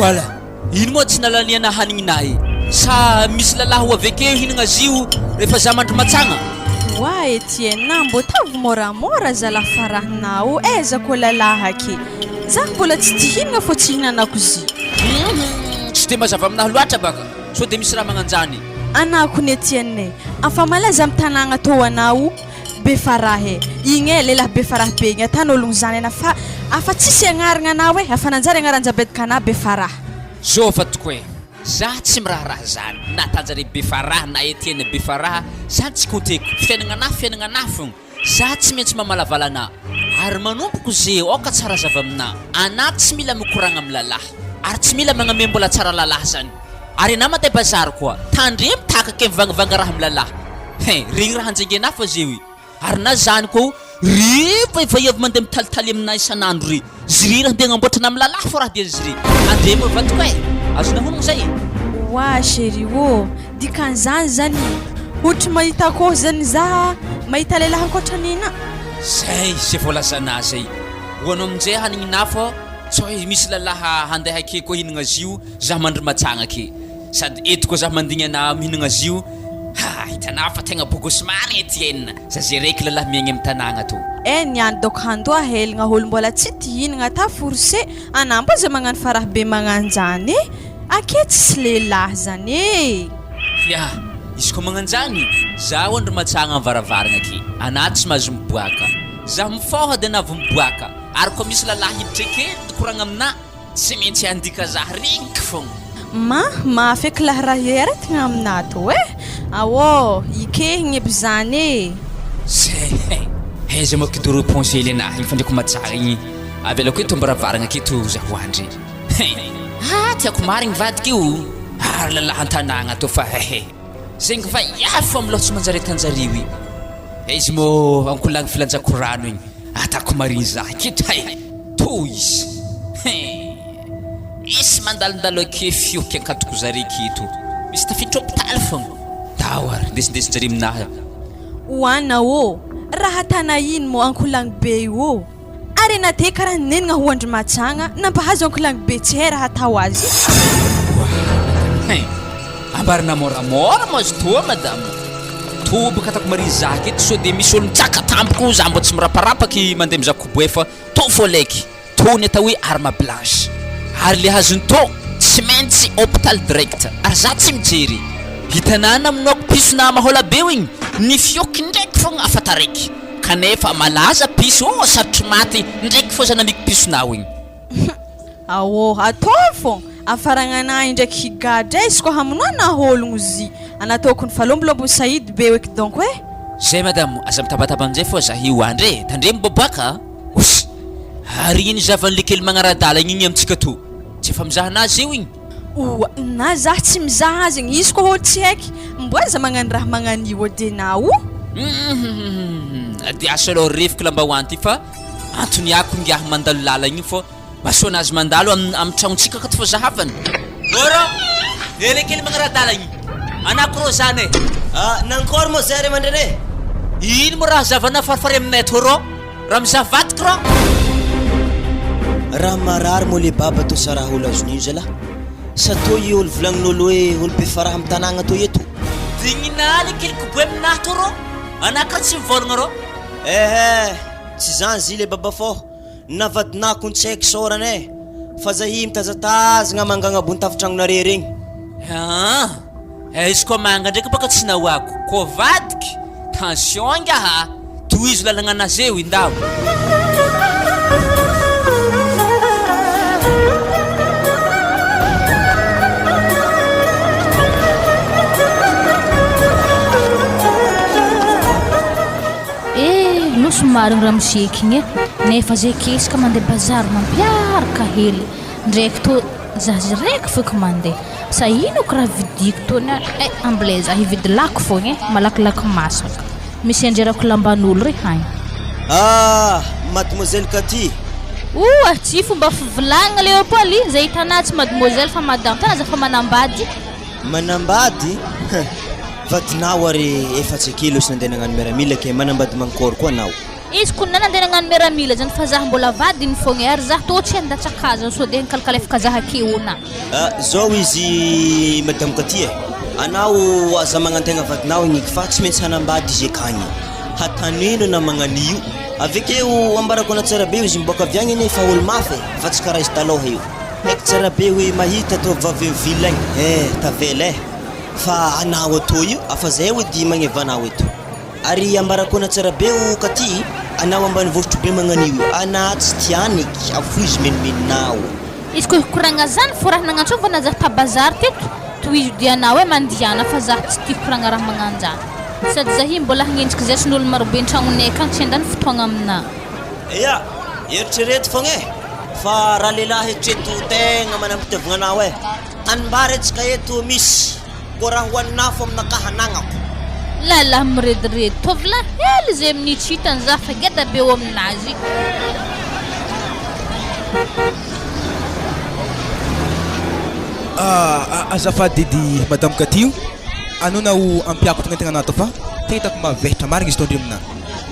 Voilà! Ino moa tsy nalaniana hanigna e? Sa misy lalahy ho avy akeo hihinagna azy io rehefa za mandry matsagna? Oa Etienne mbô tavy môramôra zalah farahinao aiza kô lalahy ake? Zah mbola tsy tia hinagna fô tsy hihinanako zy. Humm tsy de mazava aminahy loatra baka sao de misy raha magnanjany. Anako ny Etienne e! Afa malaza am tanagna tô anao Befarahy e! Igny e lehilahy Befarahy be igny atan'ologno zany ana fa afa tsisy agnaragna anao e! Afa nanjary agnaran-jabedka anah Befarahy. Zôva tokoa e! Za tsy miraharaha zany na tanjare Befarahy na Etienne Befaraha zany tsy konteko, fiainagna anah fiainagna anah fogna. Za tsy maintsy mamalavala anà ary manompoko ze aoka tsara zava aminà anà tsy mila mikoragna am lalahy ary tsy mila magname mbola tsara lalahy zany ary anà mande bazary koa tandremo takake mivangavanga raha am lalahy hein regny raha anjengenà fa zeo i ary na zany koa ry vehivahivy mande mitalitaly aminà isan'andro ry Zry raha ndeha agnamboatra na milalahy fô raha dia zry. Tandremo ry vadiko e! Azonao honogno zay? Oa chérie ô! Dikan'izany zany ohatry mahita akôho zany za mahita lehilahy ankoatra an'Ina? Zay ze voalazanà zay. Ho anao aminjay hanigninà fô sao misy lalahy handeha ake koa hihinagna azy io za mandry matsagna ake. Sady eto koa za mandigny anà mihinagna azy io. Ha! Hitanà fa tegna bogosy marigny Etienne. Za ze raiky lalahy miaigny am tanagna tô. Eh niany dok handoa helgna olo mbola tsy ti hihinagna ta force ana mbo ze magnano farahy be magnanjany eh ake tsisy lehilahy zany eh. Ya, izy koa magnanjany, zaho andro matsagna am varavaragna ake, anah tsy mahazo miboaka, zaho mifôha de anah vô miboaka, ary koa misy lalahy hiditra ake mikoragna aminah, Tsy maintsy handika zah regniky fogna. Ma, mafy eky lah raha hiaretigna aminah tô eh! Aô, ikehigny aby zany eh! Zay eh! Aiza moa kidoro réponse hely anah igny fa ndraiky matsara igny avelako eto ambaravaragna aketo zah hoandry hein! Ah tiako marigny vadiko io ary lalahy antanagna tô fa eh! Zegny fa iafy fô amloha tsy manjary atanjariho i! Aiza moa ankolagny filanjako rano igny Atako marigny zah aketo hay! Toa izy hein! Misy mandalondalo ake fioky ankatoko zare aketo misy tafiditra hopitaly fogna! Ndao ary ndesindesin-jare aminahy. Oana ô! Raha tana ino moa ankolagny be io ô! Ary ena te karaha nenigna ho andry matsagna nampahazo ankolagny be tsy hay raha atao azy. Oana hein! Ambarina moramora moa izy toa madame! Toa baka atako marigny zah aketo sao de misy olo mitsaka tampoko zah mbô tsy miraparapaky mandeha mizaha koboe fa Tô fô leky, tô ny atao hoe arme blanche. Ary le hazony tô tsy maintsy hôpital direct. Ary za tsy mijery. Hitanà namonoako piso na mahola beo igny, ny fioky ndraiky fogna afa taraiky. Kanefa malaza piso ô sarotry maty ndraiky fô za namiko piso nao igny. Aô, ataovy fô, afaragnanà indraiky higadra izy koa hamonoana ôlogno zy ana tokony fa lombolombo sahid be oeky donko eh. Zay madame, aza mitabataba amizay fô za io andry e, tandremo boboaka a! Ossy! Ary iny zavan'le kely magnaradalagna igny amintsika tô, tsy efa mizaha anazy eo igny? Oa, na zah tsy mizaha azy igny, izy koa ôlo tsy haiky, mbô aza magnano raha magnan'io ode na o! Humm! De asa aloha refiko lambahoany ty fa antony ako ingahy mandalo lalagna igny fô Masoana azy mandalo am am tragnontsika akato fô zahavana. Rô ela kely magnara-dalagny. Anako rô zany e. Ah, nankôry moa zay ry aman-dreny e? Ino moa raha zahavana farifary aminay atô rô? Raha mizaha vadiko rô. Raha marary moa le baba tô sa raha olo azon'ino zalah? Sa tô i olo volagnin'olo hoe olo be faraha am tanagna tô eto? Dignina le kely koboe aminahy tô rô. Anah kara tsy mivôlagna rô. Ehe, tsy zany zy le baba fô. Na vadinako tsy haiko isaorana eh! Fa zahi mitazatazagna mangagna ambony tafotragnonare regny. Aa! Eh izy koa manga ndraiky baka tsy nahoako koa vadiky, tension ingahy a! Tohizo lalagna anazy eo i ndao. Eh loso marigny ramose eky igny eh, nefa zay kesika mandeha bazary mampiaraka hely ndraiky tô za raiky fôky mandeha, sa ino ko raha vidiko tô na eh ambilay za hividy lako fôgna eh, malakilaky masaka, misy anjerako lamban'olo re hagny. Ah! Mademoiselle Cathy! Oa! Tsy fomba fivolagnana Léopold, zay hitanà tsy mademoiselle fa madame, tana za fa manambady. Manambady? Huh! Vadinao ary efa tsy kely io sy nandeha nagnano miaramila ke manambady mankôry koa anao? Izy kony na nandeha nagnano miaramila zany fa zah mbola vadiny fogna e ary zah tô tsy handatsaka azy sao de hikalokalefaka zah akeo na. Ah, zao izy madame Katy e, anao aza magnantegna vadinao igny eky fa tsy maintsy hanambady izy akagny, hatanino na magnanio, avy akeo ambarako anao tsara be izy miboaka avy agny anie efa olo mafy e, fa tsy karaha izy taloha io, haiko tsara be hoe mahita tovovavy amy ville agny eh, tavela eh, fa anao atô io afa zay ody magneva anao eto. Ary ambarako ana tsara be o Katy, anao ambanivohitro be magnanio io, ana tsy tiany eky, afoizo menomenonao. Izy ko hikoragna zany fô raha nagnantsovana zah ta bazary teto, tohizo dianao e mandiana fa zah tsy tia hikoragna raha magnanjany. Sady zah io mbola hagnenjiky zesin'olo marobe antragnonay akagny tsy handany fotoagna aminah. Ia, eritrereto fogna e, fa raha lehilahy hatreto tegna manam-pitiavagna anao e, tanimbary antsika eto misy. Koa raha hohaninà afo aminakahy anagnako. Lalahy mirediredy tovolahy hely zay amin'ny tsy hitany za fa geda be eo aminazy. Azafady edy madame Katy o, anona ho ampiako tonga tegna anato fa tegna hitako mavesatra marigny izy tô ndry aminah.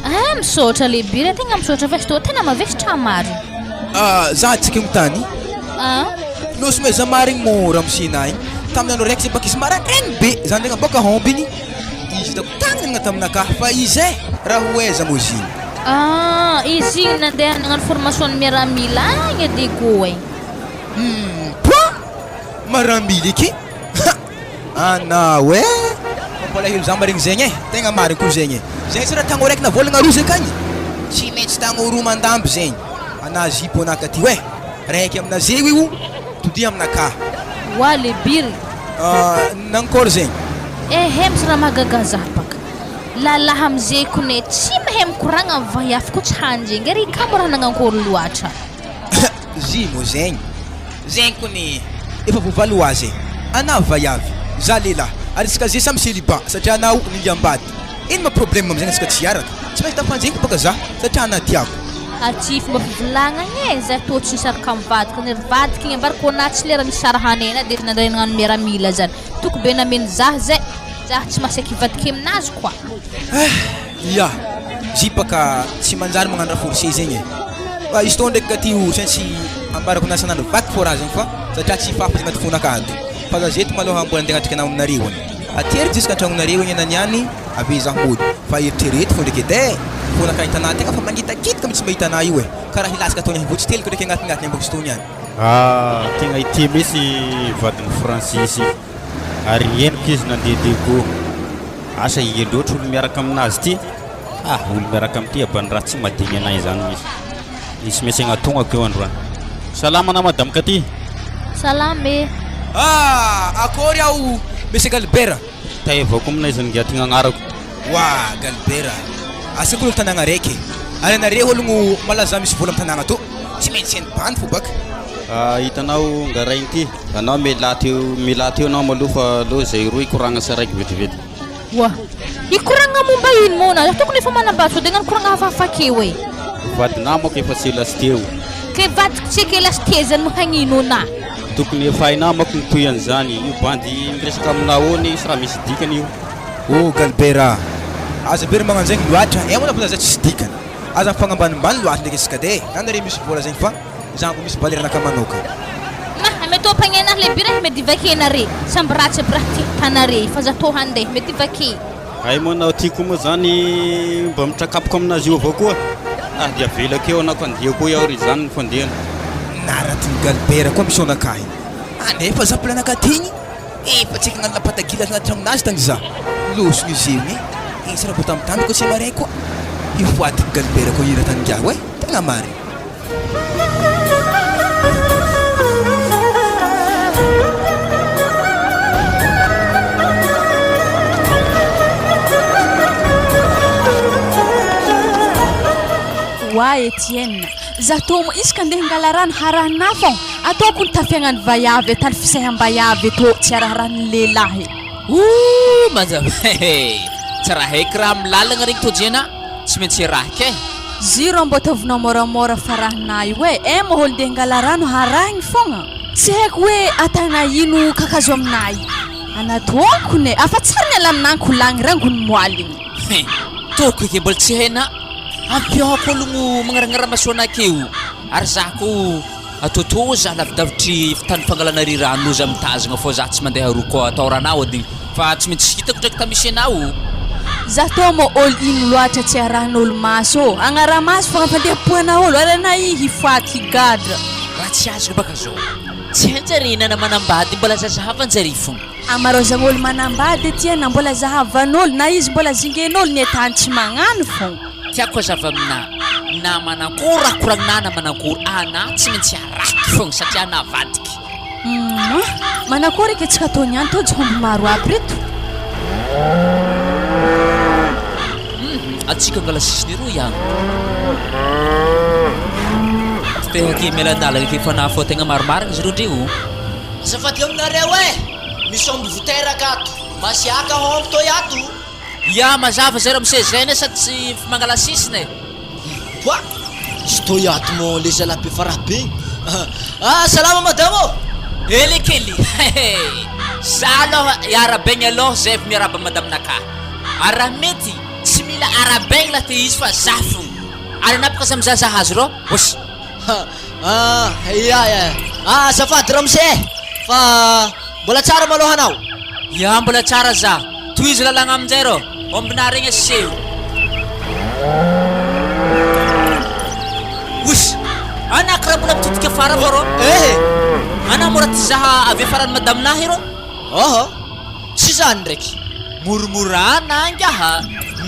Ah misaotra lehibe re tegna misaotra fa izy tô tegna mavesatra marigny. Ah za tsy kimontany. Ah. Nosy meza marigny mo ramose na igny tamin'ny andro raiky zay baka izy maraindraigny be za ndraiky boka homby igny izy hitako tagnana taminakahy fa izy eh raha ho aiza mo izy igny. Ah izy igny nandeha nagnano formation ny miaramila agny edy koa e. Hum quoi? Maramila eky? Ha! Anao eh! Mampalahelo za maregny zegny eh! Tegna marigny koa zegny eh! Zegny tsy raha tagno araiky na vôlagna roa zay akagny! Tsy maintsy tagno roa mandamby zegny! Ana zipo anaka ty eh! Raiky aminazeo io todia aminakahy! Oa le biry! Nankôry zegny? Ehe misy raha mahagaga zah baka! Lalahy amizay kone tsy mahay mikoragna am vaiavy koa tsy hanjegny ary kamo raha nagnankôry loatra! Zino zegny? Zegny kony efa voavaly ho azy e! Anah vaiavy, za lehilahy, ary isika ze samy celibat satria anah ningambady. Ino ma problème amizegny antsika tsy hiaraka? Tsy maintsy tafanjegny baka za satria anah tiako. Ary tsy fomba fivolagnagna e, zay tô tsy nisaraka mivadika, ny rivadika igny ambara kô na tsy lera nisarahanay na de nandray nagnano miaramila zany, toko be nameno zah zay, zah tsy mahasaky hivadika aminazy koa. Ya, zipa ka tsy manjary magnano raha forcé zegny e. Fa izy tô ndraiky ka ty ho tsy maintsy ambarako anah isan'andro vaky fô raha zegny fa satria tsy hifafa izy agnaty fonakahy ato. Fa za zeto malôha mbola andeha hagnatrika anah aminareo agny. Ateriko jusque an-tragnonareo agny anah niany avy eo zah mody. Fa eritrereto fô ndraiky edy e! Fonakahy tanà tegna fa mangitakitaka mitsy mahita anah io e. Karaha hilatsaka tô niany vao tsy teliko ndraiky agnatinatiny amboko izy tô niany. Ah, tegna ity mihitsy vadin'i Francis io. Ary henoko izy nandeha Diego. Asa ia loatra olo miaraka aminazy ty? Ah, olo miaraka amity abany raha tsy madigny anay zany misy. Misy maintsy agnatognako eo androany. Salama ana madame Katy. Salama e. Ah, akory aho Monsieur Galbert. Taevako aminay zany ngiahy ty gn'agnarako. Wa Galbert a! Asa koa olo tanagna raiky e! Ary anareo ologno malaza misy vola am tanagna tô tsy maintsy hainy bandy fô baka. Ah, hitanao nga rainy ty, anao mialà teo mialà teo anao maloha fa aleo zay roa hikoragna saraiky vetivety. Oa! Hikoragna momba ino moa anao? Tokony efa manambady sao de hagnano koragna hafahafa akeo e! Vadinà manko efa tsy ela sy teo. Ke vadiko tsy eky ela sy teo zany moa hagnino anà? Tokony efa hainà manko ny tohian'izany, io bandy miresaka aminà eo anie tsy raha misy dikany io. Oh Galbert a! Aza be ry magnano zegny loatra, eh moa za tsisy dikany, aza mifagnambanimbany loatra ndraiky isika de, na nareo misy vola zegny fa za mbo misy valeur anakahy manokana. Maha mety ompagna anahy le bira mety vakinare, samby ratsy aby raha ty tanare fa za tô handeha mety vaky. Hay moa anao ty koa moa zany mba mitrakapoka aminazy io avao koa, ah de avelako eo anao ka andeha koa iaho ry zany ny fandehany. Naratin'i Galbert koa mission nakahy, anefa za mbola nakaty igny. Efa tsy haiko hagnano lapatagila agnaty tragnonazy tagny za. Losogny izy io e. Igny tsara vao tambitamby koa tsy maray koa. Io foadin'i Galbert koa hira tany ngiahy oe. Tegna marigny. Oa Etienne, za tô moa isaka andeha hangala rano harahinà fô, ataoko ny tafiagnan'ny vaiavy e, tany fiseham-baiavy tô tsy araharahan'ny lehilahy. Ooh mazava eh! Tsy raha haiko raha amin'ny lalagna regny Tojiana, tsy maintsy arahiko eh! Ziro mbô ataovinao môramôra fa rahinà io e, eh moa olo ndeha hangala rano harahigny fôgna? Tsy haiko hoe atana ino kakazo aminà io, anatôkony e, afa tsara ny ala aminà kolagny rangony moaligny. Hein! Tôko eke mbola tsy hainà. Ampiako ologno magnaragnaramaso anah akeo. Ary za ko atôtô za lavidavitry tany fangalana rirano za mitazagna fô za tsy mandeha aroa koa atahoranao edy fa tsy maintsy hitako ndraiky tany misy anao. Za tô mô ol ino loatra tsy arahan'olo maso ô, agnaramaso fogna fandeha-poana olo ary anah i hifoaky higadra. Raha tsy azoko baka zao, tsy hain-jare na manambady mbola zazahavan-jare fogna. Amarôzagn'olo manambady aty na mbola zahavan'olo na izy mbola zingen'olo ny tany tsy magnano fogna. Tiako hazava aminà na manankory raha koragninà na manankory anà tsy maintsy araky fogna satria anà avadiky. Humm manakory eky antsika tô niany tô jomby maro aby reto. Humm antsika angala sisiny eroa ihany. Te aky miala andalana eky efa nahafoa tegna marimarigna izy reo ndre o. Azafady aminareo e! Misy omby voteraka ato, masiaka omby toy ato. Ya mazava zay ramose zay anie sady tsy mangala sisiny e. Poa! Izy toy ato mon le zalahy be farahy be Ah salama madama ô! Ely kely he! Za aloha iarabaigny aloha zay vao miarahaba madame-nakà. Ary raha mety tsy mila arabaigny laha te izy fa za fogna. Ary anà bôka samy zaza hazo rô. Oss! Ah ya ya ah azafady ramose eh! Fa mbola tsara malôha anao? Ya mbola tsara za. Tohizo lalagna aminjay rô. Ombinà regny aseho. Oss! Anà karaha mbola mitodika afara avao rô. Eh! Anà mora ty zaha avy afaran'ny madame-nahy rô. Ôhô! Tsy zany ndraiky. Moromorà anà ingaha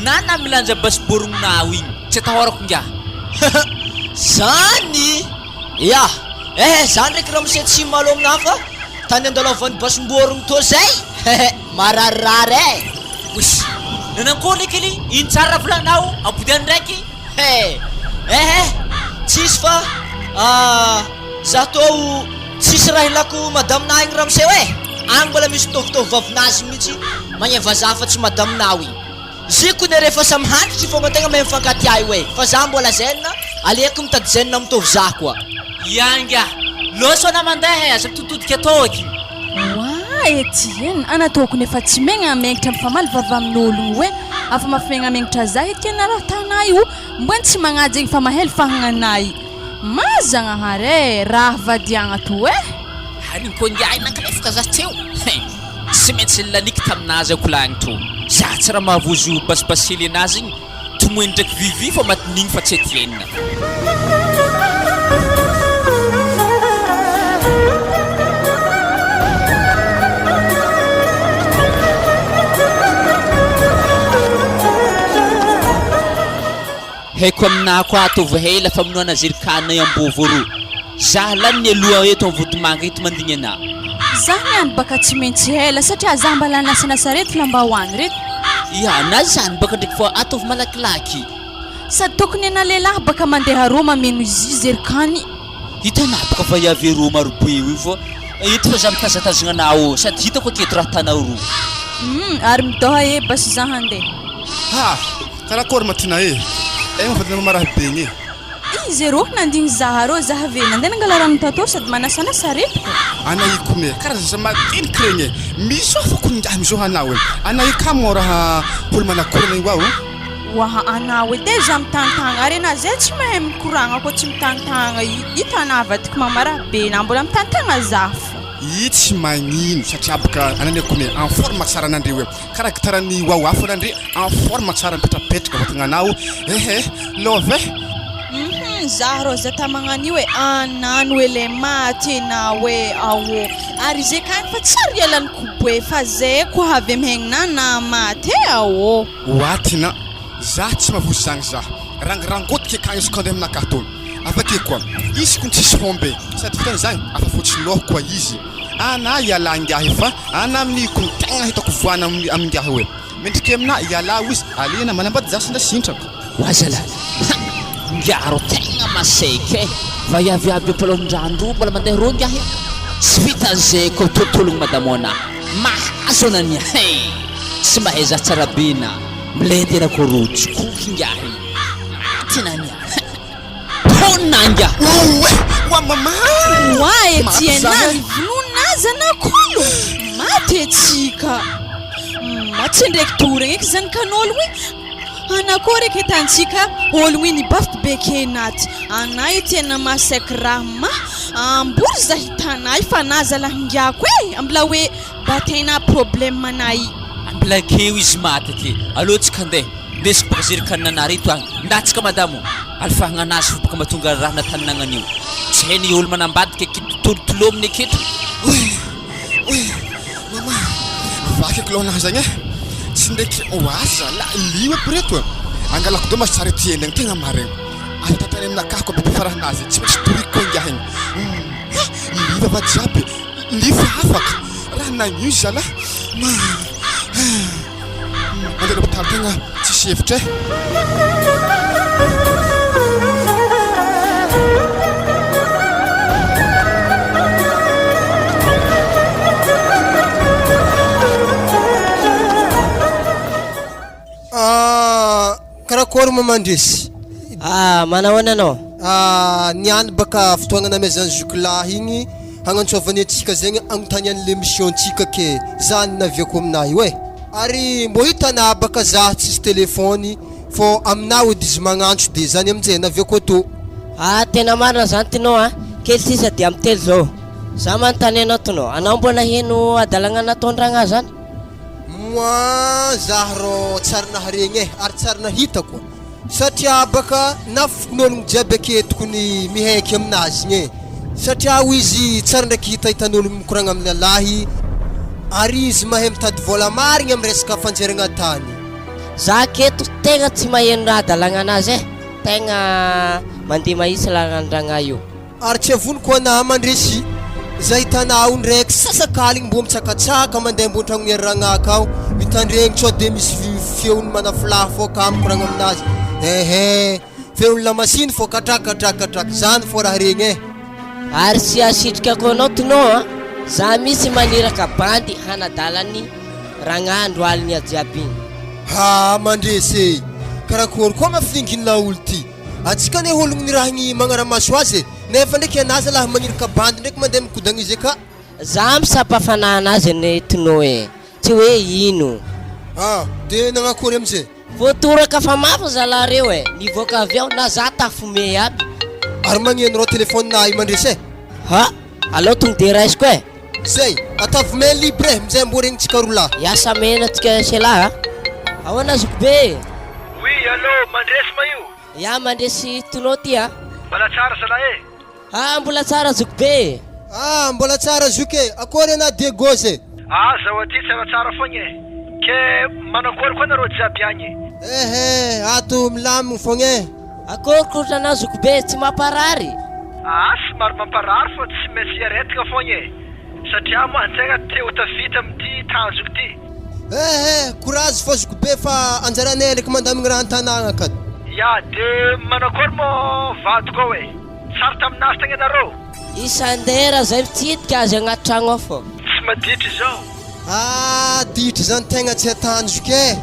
na na milanja basy borognonao igny tsy atahorako ingaha. Zany! Ya! Eh za ndraiky ramose tsy malo aminah fa tany andalovan'ny basim-borogno tô zay! Hehe! Mararirary eh! Oisy! Nanankory le kely? Ino tsara raha volaninao? Ampody any ndraiky? He! Eh eh! Tsisy fa za tô tsisy raha ilako madame-na igny ramose eh! Agny mbola misy mitovitovy vavinazy mihitsy magneha vazaha fa tsy madame-nao igny. Ziko ne rehefa samy hantitry fogna tegna mahay mifankatia io e, fa za mbola jeune, aleoko mitady jeune mitovy za koa. Ia ingahy, loso ana mandeha e, aza mitoditodika atao aky. Oa Etienne, ana tokony efa tsy megnamengnitra mifamaly vava amin'ologno hoe afa mafimegnamengnitra za Etienne raha tanà io mboen tsy magnaja igny fa mahely fahagnanay ma Zagnahary e raha vadiagna to e. Ary iny koa ingahy nankalefaka za teo hein! Tsy maintsy laniky taminazy aho kolagny to. Za tsy raha mahavozo basibasily anazy igny, tomoeny ndraiky vivi fa matin'igny fa tsy Etienne. Haiko aminah koa ataovy hela famonoana zerikana i Ambovo ro. Zah lany mialoha eto am Votomanga eto mandigny anah. Zah niany baka tsy maintsy hela satria zah mbala nasanasa reto lambahoany reto. Ya, na zany baka ndraiky fa ataovy malakilaky. Sady tokony ana lehilahy baka mandeha rô mameno izy zerikany. Hitanah baka fa hiavy rô marobe io fa eto fa zah mitazatazagna anah ô sady hitako aketo raha tanao rô. Humm ary midôha e basy zah handeha. Ha! Karakôry ma tiana e! Eh mivadina mamarahy be igny e! Izy rô nandigny zah rô zah ve nandeha nangala rano tatô sady manasanasa aretiko. Anahiko kone, karaha zaza madiniky regny e! Misy hafa kony ingahy mizoha anao e! Anahiko kamo raha olo manakorana io ao. Oaha anao edy e za mitantagna ary enah zay tsy mahay mikoragna koa tsy mitantagna hitanah avadiko mamarahy be na mbola mitantagna zah fô. Ii tsy magnino satria boka anane kone en forme tsara anandreo e! Karaha gitaran'ny wawa foana ndry en forme tsara mipetrapetraka vatagnanao ehe love eh. Hum zah rô za tamagnan'io e anano ele maty enao e aô ary ze kany fa tsy ary ialany koboe fa zay ko avy am hegnina na maty e aô. Oa Tina, zah tsy mavozo zagny zah, rangorangotiky akagny izy ko andeha aminakahy tô, avake koa izy kony tsisy homba e, sady vitany zagny afa fotsy loha koa izy. Ana ialahy ingahy fa ana amin'ny ko tegna hitako voana amin'ingahy hoe mendrika aminah ialahy ozy alena manambady za sendra sintrako. Wa zalahy ha! Ingahy rô tegna masaiky e! Vaiavy aby ampalondrano rô mbola mandeha rô ingahy e! Tsy vitan'izay koa tontologno madamo anah mahazo ana ny hein! Tsy mahay za tsara be na milenta ena koa rô tsikoky ingahy maty ana ny ha! Taonina ingahy! Oue! Wa mama! Wa Maty Etienne za e! nivonona zanak'olo! Maty etsika! Maty tsy ndraiky tory eky zanakan'olo e! Anakory eky hitantsika ologno iny bafty be kenaty ana io tena masaiky raha ma ambory za hitanay fa na zalahy ngiako e ambla hoe ba tena problème anay. Ambla keo izy maty aty aleo tsika andeha ndesiko baka zerikanina anah reto agny ndatsika madamo alifahagna anazy fo baka mahatonga raha natany nagnanio tsy hainy olo manambadika aketo tolotolominy aketo. Oy oy mama vakiko loha zagny e tsy ndraiky ho azy zalahy lio aby reto angalako domas tsara ety endriny tegna marigny aza tantaraina aminakahy koa bebe farahanazy tsy maintsy toriko koa ingahy igny ha lio vava jiaby lio fa afaka raha nagnino zalahy ma mandeha l'hôpital tegna tsisy hevitra e. Ah, karakory moa mandresy? Ah, manahoana anao? Ah, niany baka fotoagna namezan'ny zokilahy igny hagnantsoavany antsika zegny agnontany an'le mission-tsika ke zany naviako aminah io e. Ary mbô hitanah baka zah tsisy téléphone fô aminah ody izy magnantso de zany aminjay naviako atô. Ah, tena marina zany tinao a! Kely sisa dia amin'ny telo zao. Za manontany anao tinao, anao mbola heno hadalagna nataon-dragnahy zany? Moi zah rô tsary naharegny eh ary tsary nahita koa satria baka na fokonologno jiaby ake tokony mihaiky aminazy igny eh satria hoy izy tsary ndraiky hitahitan'ologno mikoragna amin'ny lalahy ary izy mahay mitady vôla marigny amy resaka fanjeragna tany. Za aketo tegna tsy maheno raha hadalagna anazy eh tegna mandeha mahitsy lalan-dragnahy io. Ary tsy avoniko anah mandresy zay hitanao ndraiky sasakaligny mbô mitsakatsaka mandeha ambony tragnon'i Ragnaka ao mitandregny sao de misy feon'ny manafilahy fô ka mikoragna aminazy ehe feon'ny lamasiny fô katrakatrakatraka zany fô raha regny eh. Ary tsy hasitrika ko anao Tonô a! Za mitsy maniraka bandy hanadala an'i Ragnahy andro aligna jiaby igny. Haa mandresy e! Karakôry koa ma filingin'i laolo ty? Antsika anie ologno nirahigny magnaramaso azy e, nefa ndraiky anah zalahy magniraka bandy ndraiky mandeha mikodagna izy eka. Za misapa fanahy anazy anie Tonô e, tsy hoe ino. Ah, de nagnakory amizay? Voatoraka fa mafy zalahy reo e, nivoaka avy ao na za tafomehy aby. Ary magneno rô téléphone nahy mandresy e. Ha, aleo tonga de raisiko e. Zay, ataovy main libre e, mizay mbô regnintsika roa lahy. Hiasa mena tsika selahy a. Ahoana zokibe e? Oui, allô, mandresy ma io? Ya, mandresy tonô ty a. Mbola tsara zalahy e. Ah, mbola tsara zokibe e. Ah, mbola tsara zoky e, akory anah Diego ze? Ah, zaho aty tsaratsara fogna e. Ke manakory koa nareo jiaby agny? Ehe, ato milamigny fogna e. Akory koa anah zokibe, tsy mamparary? Ah, somary mamparary fa tsy maintsy iaretigna fogna e. Satria moa antegna te ho tafita amin'ity tanjogno ty. Eh eh, courage fa zoky be fa anjaranay ndraiky mandamigny raha an-tanagna ka. Ya, de manakory moa vadiko ao e? Tsara taminazy tegna nareo? Isan-dera zay mitsidika azy agnaty tragno ao fô. Tsy maditra izao. Ah, ditra zany tegna tsy atany zoky eh!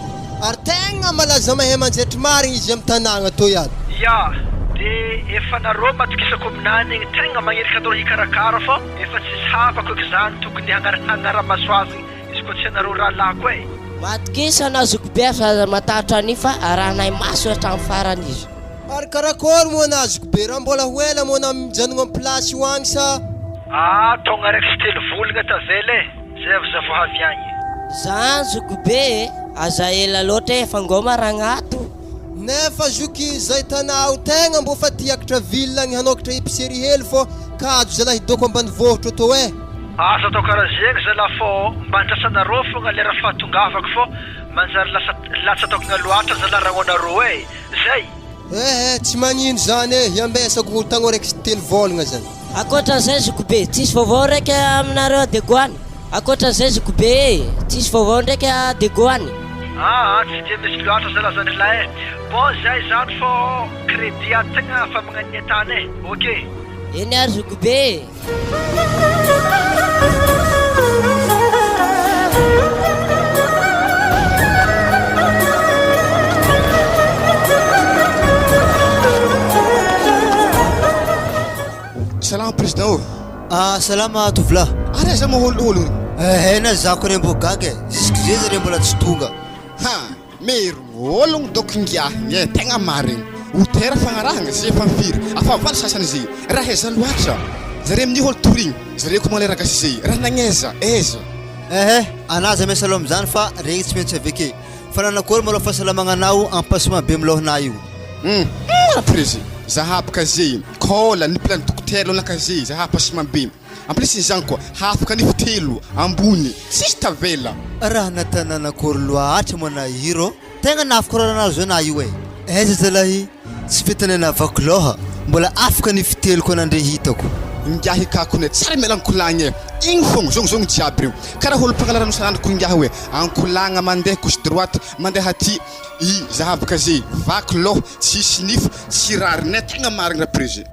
Ary tegna malaza mahay manjaitry marigny izy am tanagna toy ato. Ya, de efa nareo matokisako aminany igny tegna magniraka anareo hikarakara fô efa tsisy havako eky zany tokony hagnaramaso azy Izy koa tsy anareo rahalahiko e! Matokisa anao zokibe fa aza matahotra an'io fa arahanay maso hatramin'ny farany izy. Ary karakôry moa anà zokibe raha mbola ho ela moa anà mijanogno am place io agny sa? Aa taogna araiky sy telo volagna tavela e! Zay avy za vao havy agny. Zany zokibe e! Aza ela loatra e fa ngôma ragnato. Nefa zoky zay tanà ao tegna mbô fa tiakatra ville agny hanokatra epicerie hely fô kajo zalahy dôko ambanivohitra tô eh. Aza atao karaha zegny zalah fô mba andrasanareo fogna lera fahatongavako fô manjary lasa latsa-tokagna loatra zalah ragnonareo eh! Zay! Eh eh tsy magnino zany eh hiambesako tagno araiky sy telo vôlagna zany. Ankoatran'izay zokibe, tsisy vaovao ndraiky aminareo Diego any? Ankoatran'izay zokibe e, tsisy vaovao ndraiky Diego any? Aa tsy dia misy loatra zalahy zandrilahy e! Bon zay zany fô crédit ato tegna fa magnan'ny tany e! Ok. Eny ary zokibe e! Salama président ô. Ah salama tovolahy. Ary aiza moa olo olo? Eh na za ko re mbô gaga e, jusque zay zare mbola tsy tonga. Ha, merogno. Ologno dôko ingiahy e, tegna marigny. Otera fagnarahagna ze efa firy, afa valy sasany ze, raha aiza loatra? Zare amin'io olo torigny, zare ko magnalera gasy ze, raha nagnaiza, aiza? Ehe, anah aza miasa loha amizany fa regny tsy maintsy aveke. Fa nanakory malôha fahasalamagnanao ampasoma be amlôhanah io? Hum, raprezy, zaha baka ze, kôla, ny plan dokotera lonaka ze, zaha ampasoma be. En plus izany koa hafaka nify telo ambony tsisy tavela. Raha natanana akory loatra moa na io rô tegna nafiko raha nahazo anah io e! Aiza zalahy tsy fetany anah vaky lôha mbola afaka nify telo koa nandre hitako. Ingahy kakony e, tsara miala ankolagna e, igny fogna zongzogno jiaby reo, karaha olo mpangala rano isan'andro ko ingahy hoe ankolagna mandeha gauche droite mandeha aty i zahavaka ze vaky loha tsisy nify tsy rariny e, tegna marigny raprezy.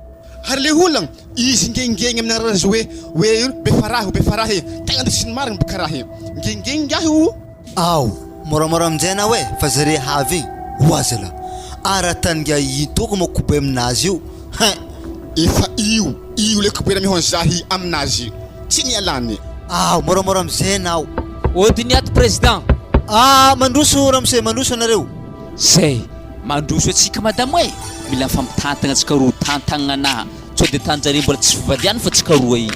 Ary le olagna, izy ngengegny amin'ny anarana hoe hoe io Befarahy o Befarahy e, tegna ndry tsy ny marigny boka raha e, ngengegny ngiahy o. Ao, moramora aminjay anao e, fa zare havy igny, oa zalah, ara-tany ngiahy ito ko moa kobay aminazy io, hein. Efa io, io le kobay namihon-zahy aminazy, tsy nialany. Ao, moramora amizay anao. Ody ny ato président. Ah, mandroso ramose, mandroso anareo. Zay. Mandroso antsika madamo e! Mila mifampitantagna antsika roa tantagnana anah sao de tanjare mbola tsy fivadiany fa tsika roa i.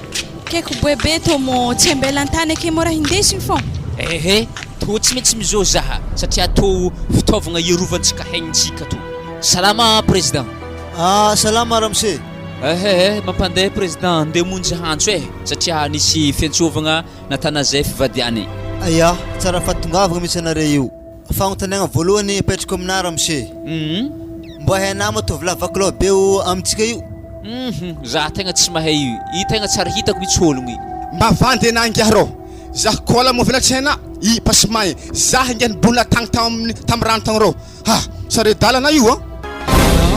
Keko boe be tô mô tsy ambela antany ake mora hindesigny fô. Ehe, tô tsy maintsy mizô zaha satria tô fitaovagna hierovantsika haignitsika tô. Salama président. Ah salama ramose. Ehe, mampandeha président ndeha hamonjy antso e satria nisy fiantsovagna natana zay fivadiany. Aya, tsara fahatongavagna mihitsy anare io. Fagnontaniagna voalohany apetrako aminà ramose. Mba hainà moa tovolahy vaky loha be o amintsika io? Hum, za tegna tsy mahay io, io tegna tsary hitako mitsy ologno io. Mba vandy anah ingahy rô, zah kôla moa vela tsy hainah, i pasimay, zah ingahy nibonina tagny tam tam rano tagny rô, ha, sare dalana io an.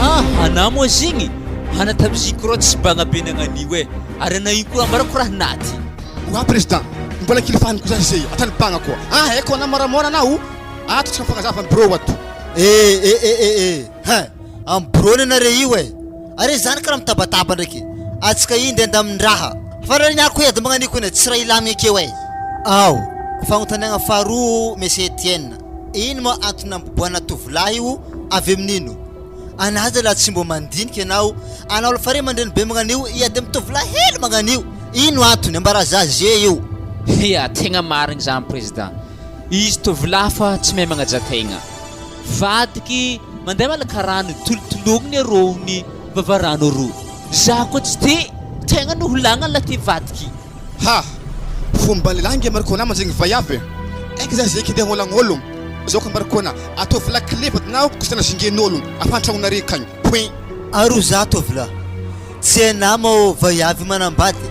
Ah, anah moa zigny, ana tamiziko rô tsy bagna be nagnan'io e, ary anah io koa ambarako raha naty. Oa président, mbola kilifaniko za zay, atany bagna koa, ah haiko anah moramora anah o, ato tsika mifagnazava am bureau ato. Eh eh eh eh eh hein, am bureau ny anare io eh, are zany karaha mitabataba ndraiky, atsika io ndeha andamin-draha, fa raha ny ahy koa hiady magnan'io kony tsy raha hilamigna akeo eh. Ao, fagnontaniagna faharoa Monsieur Etienne, ino moa antony nampiboahana tovolahy io avy amin'ino? Anah zalahy tsy mbô mandinika ianao, anao la fare aman-dreny be magnan'io hiady am tovolahy hely magnan'io, ino antony? Ambara za ze io. Hia, tegna marigny zany président, izy tovolahy fa tsy mahay magnaja tegna, vadiky mandeha malaka rano tolotologniny arô ny vavarano arô, za koa tsy te tegna noholagna la ty vadiky. Ha! Fomba lehilahy nge Marco nama zegny vaiavy e! Eky za zeky ndeha holagn'ologno, zao ka Marco na, ataovy lakile vadinao ko sy zingen'ologno afa antragnonare kagny, point. Aroa za tovolahy, tsy hainà mao vaiavy manambady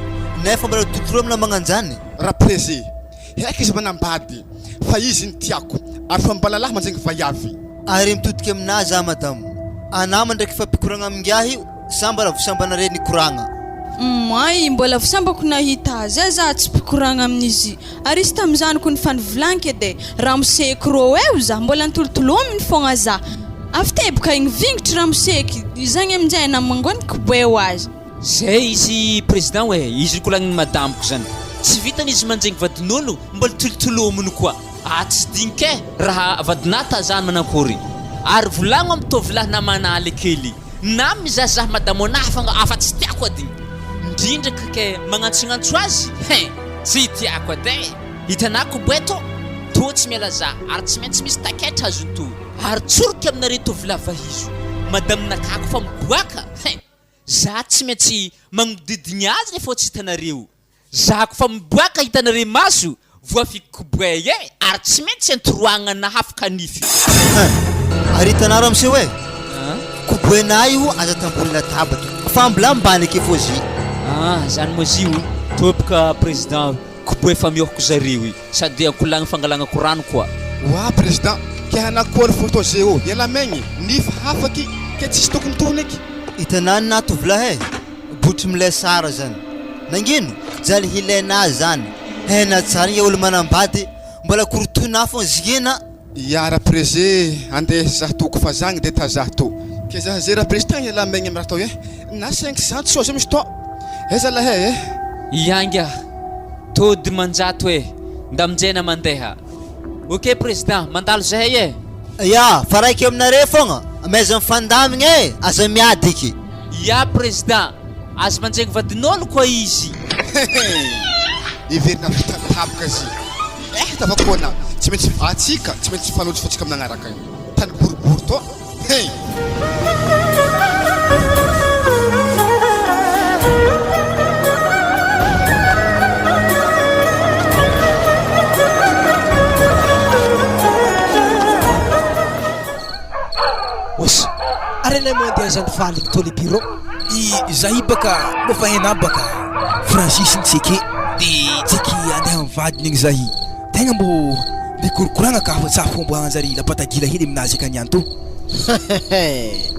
nefa mbola totoro amina magnanjany. Raprezy, heky izy manambady fa izy ny tiako ary fomba lalahy manjegny vaiavy. Ary mitodika aminà za madamo, anà mandraiky fampikoragna amingiahy io. Sa mbola vosambanareo nikoragna? May, mbola vosambako nahita azy eh, za tsy mpikoragna amin'izy ary izy tamizany ko nifanivolanike de ramoseko rô eo za mbola nitolotolominy fogna za avy teboka igny vingitry ramoseky izagny aminjay namangoniky boe ho azy. Zay izy président oe, izy nikolagniny madamiko zany, tsy vitany izy manjegny vadin'olo mbola tolotolominy koa, ah tsy dinika eh raha vadinah tazany manankory, ary volagno amy tovolahy namanah le kely. Na mizahazaha madame hafa nga afa tsy tiako ady indrindra ka ke magnantsognantso azy hein tsy tiako ady eh hitanà koboe tô tô tsy miala za ary tsy maintsy misy taketra azony tô ary tsoriko aminareo tovolahy vahizo madame nakako fa miboaka hein za tsy maintsy magnodidigny azy refa tsy hitanareo Zahako fa miboaka hitanareo maso voafiky koboay e ary tsy maintsy antoroagna nahafaka nify. Hein! Ary hitanà ramose hoe koboinà io aza tambony latabatra fa mbola ambany ake fôzy. Ah zany moa zy io toboka président koboay fa mihôhoko zareo i sady ankolagny fangalagnako rano koa. Oa président ke hanakory photo ze ô iala megny nify hafaky ke tsisy tokony tohiny eky. Hitanà ny naha tovolahy e! Botry milay sara zany. Nangino? Jaly hilaina zany. Hena tsara nge olo manambady mbola korotoina fô zigena. Ya rapreze andeha zah toko fa zagny de tazah to ke zah ze rapreze tagny elah megny am raha atao eh na 500 soa zay misy to eh zalah eh. Iainga to 500 e, ndamjena mandeha. Ok président, mandalo zahay e. Ya, fa raiky eo aminareo fogna, amaiza mifandamigna e, aza miady eky. Ya président, aza manjegny vadin'olo koa izy. Heverina vita tapaka izy. Eh tafakona, tsy maintsy atsika, tsy maintsy mifanojo fa tsika minagnaraka io. Tany boribory tô. Hey! Osa, ary anay mandeha aiza ny faly igny tô le bureau? I zahay baka mbô fa hainà baka Francis ny tseke de tseke andeha am vadiny igny zahy tegna mbô mikorokoragna ka fa tsa fomba hanjary lapatagila hely aminazy aka niany tô. Hehehe,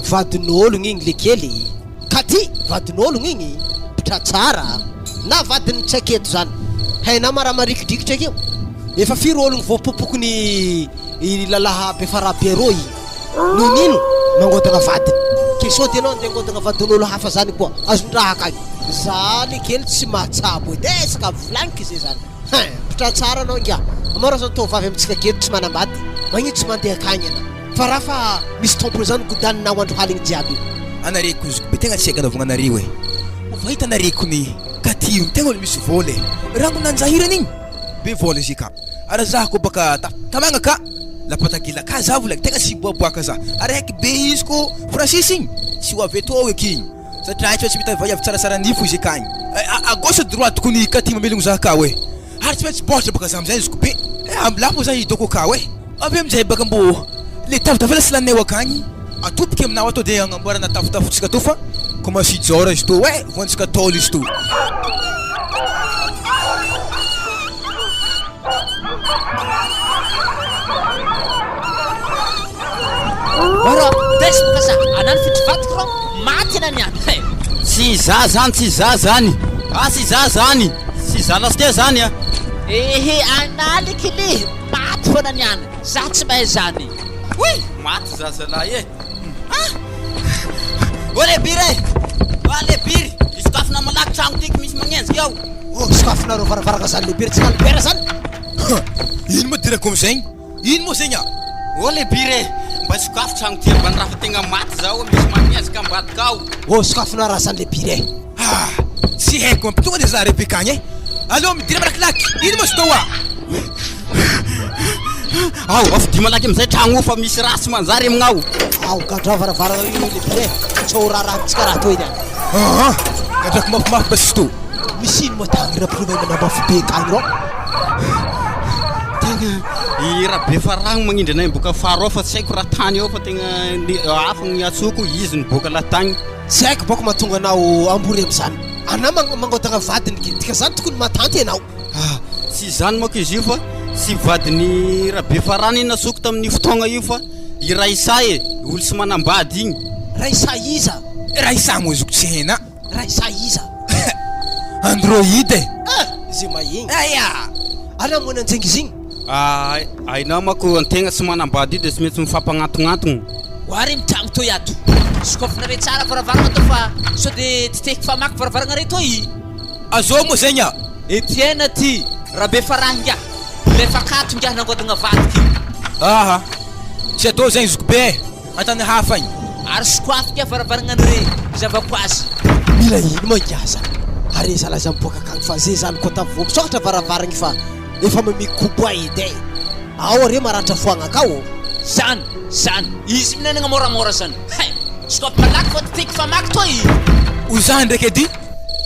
vadin'ologno igny lekely, ka ty vadin'ologno igny mpitratsara na vadin'ny tsy aketo zany, hainà ma raha marikidrikitra akeo? Efa firy ologno voapopoky ny lalaha befaraha be rô igny? Noho ny ino? Mangodagna vadiny. Ke sao de enao andeha angodagna vadin'olo hafa zany koa, azon-draha akagny. Za lekely tsy mahatsabo edy e, isaka volagniko zay zany. Hein! Mpitratsara anao ingahy. Amao raha zao tovovavy amintsika aketo tsy manambady, magnino tsy mandeha akagny anao? Fa raha fa misy tompony zany godaninao andro haligny jiaby io. Anareko zoky be tegna tsy haiko anaovagna anareo e! Fa hitanareko ny katy io tegna olo misy vôla e! Rangona anjahirana igny be vôla izy ka! Ary za ko baka tamagna ka lapatagila ka za vola tegna tsy hiboaboaka za araiky be izy ko Francis igny tsy ho avy etoa eky igny satria tsy maintsy mitady vaiavy tsaratsara nifo izy akagny à gauche droite ko ny katy mamelogno za akao e ary tsy maintsy bôtra baka za amizay zoko be ambilafo za idoko akao e avy amizay baka mbô le tafotafo tsy laninay ho akagny atoboky aminao ato de agnamboarana tafotafotsika tô fa commence hijoro izy tô e voantsika tôly izy tô. Ora, desy baka za, anany fitry vadiko rô, maty ana niany he. Tsy za zany, tsy za zany, ah tsy za zany, tsy za lasiteo zany a. Ehe, analy kily, maty foana niany, za tsy mahay zany. Oy! Maty za zalahy e! Ah! Ô le biry e! Ah le biry! Isokafina malaky tragno tiky misy magnenjika ao! Oh, sokafinareo varavarana zany le biry tsy Albert zany! Ha! Ino moa dirako amizegny? Ino moa zegny ah? Ô le biry e! Mba sokafo tragno ty ambany raha fa tegna maty zaho misy magnenjika ambadika ao! Oh, sokafinareo raha zany le biry e! Ah! Tsy haiko mampy tonga de za Rebecca agny e! Aleo midira malakilaky! Ino moa izy tô ah? Ao, afidio malaky amizay tragno io fa misy raha tsy manjary amignao. Ao, gadrao varavarana io lehibe e, sao ho raharahantsika raha toy ny any. Aa, gadrako mafimafy basy izy tô. Misy ino moa tagny rapolomay manamafy be tagny rô? Tegna i Rabefaragno magnindry anay miboaka faro ao fa tsy haiko raha tany ao fa tegna hafa ny antsoko izy niboaka lahatagny. Tsy haiko bôko mahatonga anao ambory amizany. Anao mangodagna vadiny ke, dikazany tokony matanty enao. Ah, tsy izany manko izy io fa tsy vadin'i Rabefarana iny nasoko tamin'io fotoagna io fa i Raissa e, olo tsy manambady igny. Raissa iza? Raissa moa zoko tsy hena. Raissa iza? Android e! Ah, ze mahegny. Aia! Ana moa nanjengy izy igny? Ah, hainao manko antegna tsy manambady io de tsy maintsy mifampagnantognantogno. Oary mitragno toy ato. Sokafinareo tsara varavaragna ato fa sao de titehiko famaky varavaragnareo toy. Azao moa zegny a! Etienne ty Rabefarahy ingahy, lefa akato ingahy nangodagna vadiko io. Aha! Tsy atao zegny zokibe e! Antany hafa agny. Ary sokoafy ingahy varavaragna ny re zavako azy. Mila ino ma ingahy zany? Are zalahy za miboaka akagny fa ze zany koa tavy vao misokatra varavaragny fa efa mamiko boay edy e! Ao are maratra foagna akao. Zany! Zany! Izy minanagna moramora zany! Hay! Stop malaky fa tiako famaky toa i. O zany ndraiky edy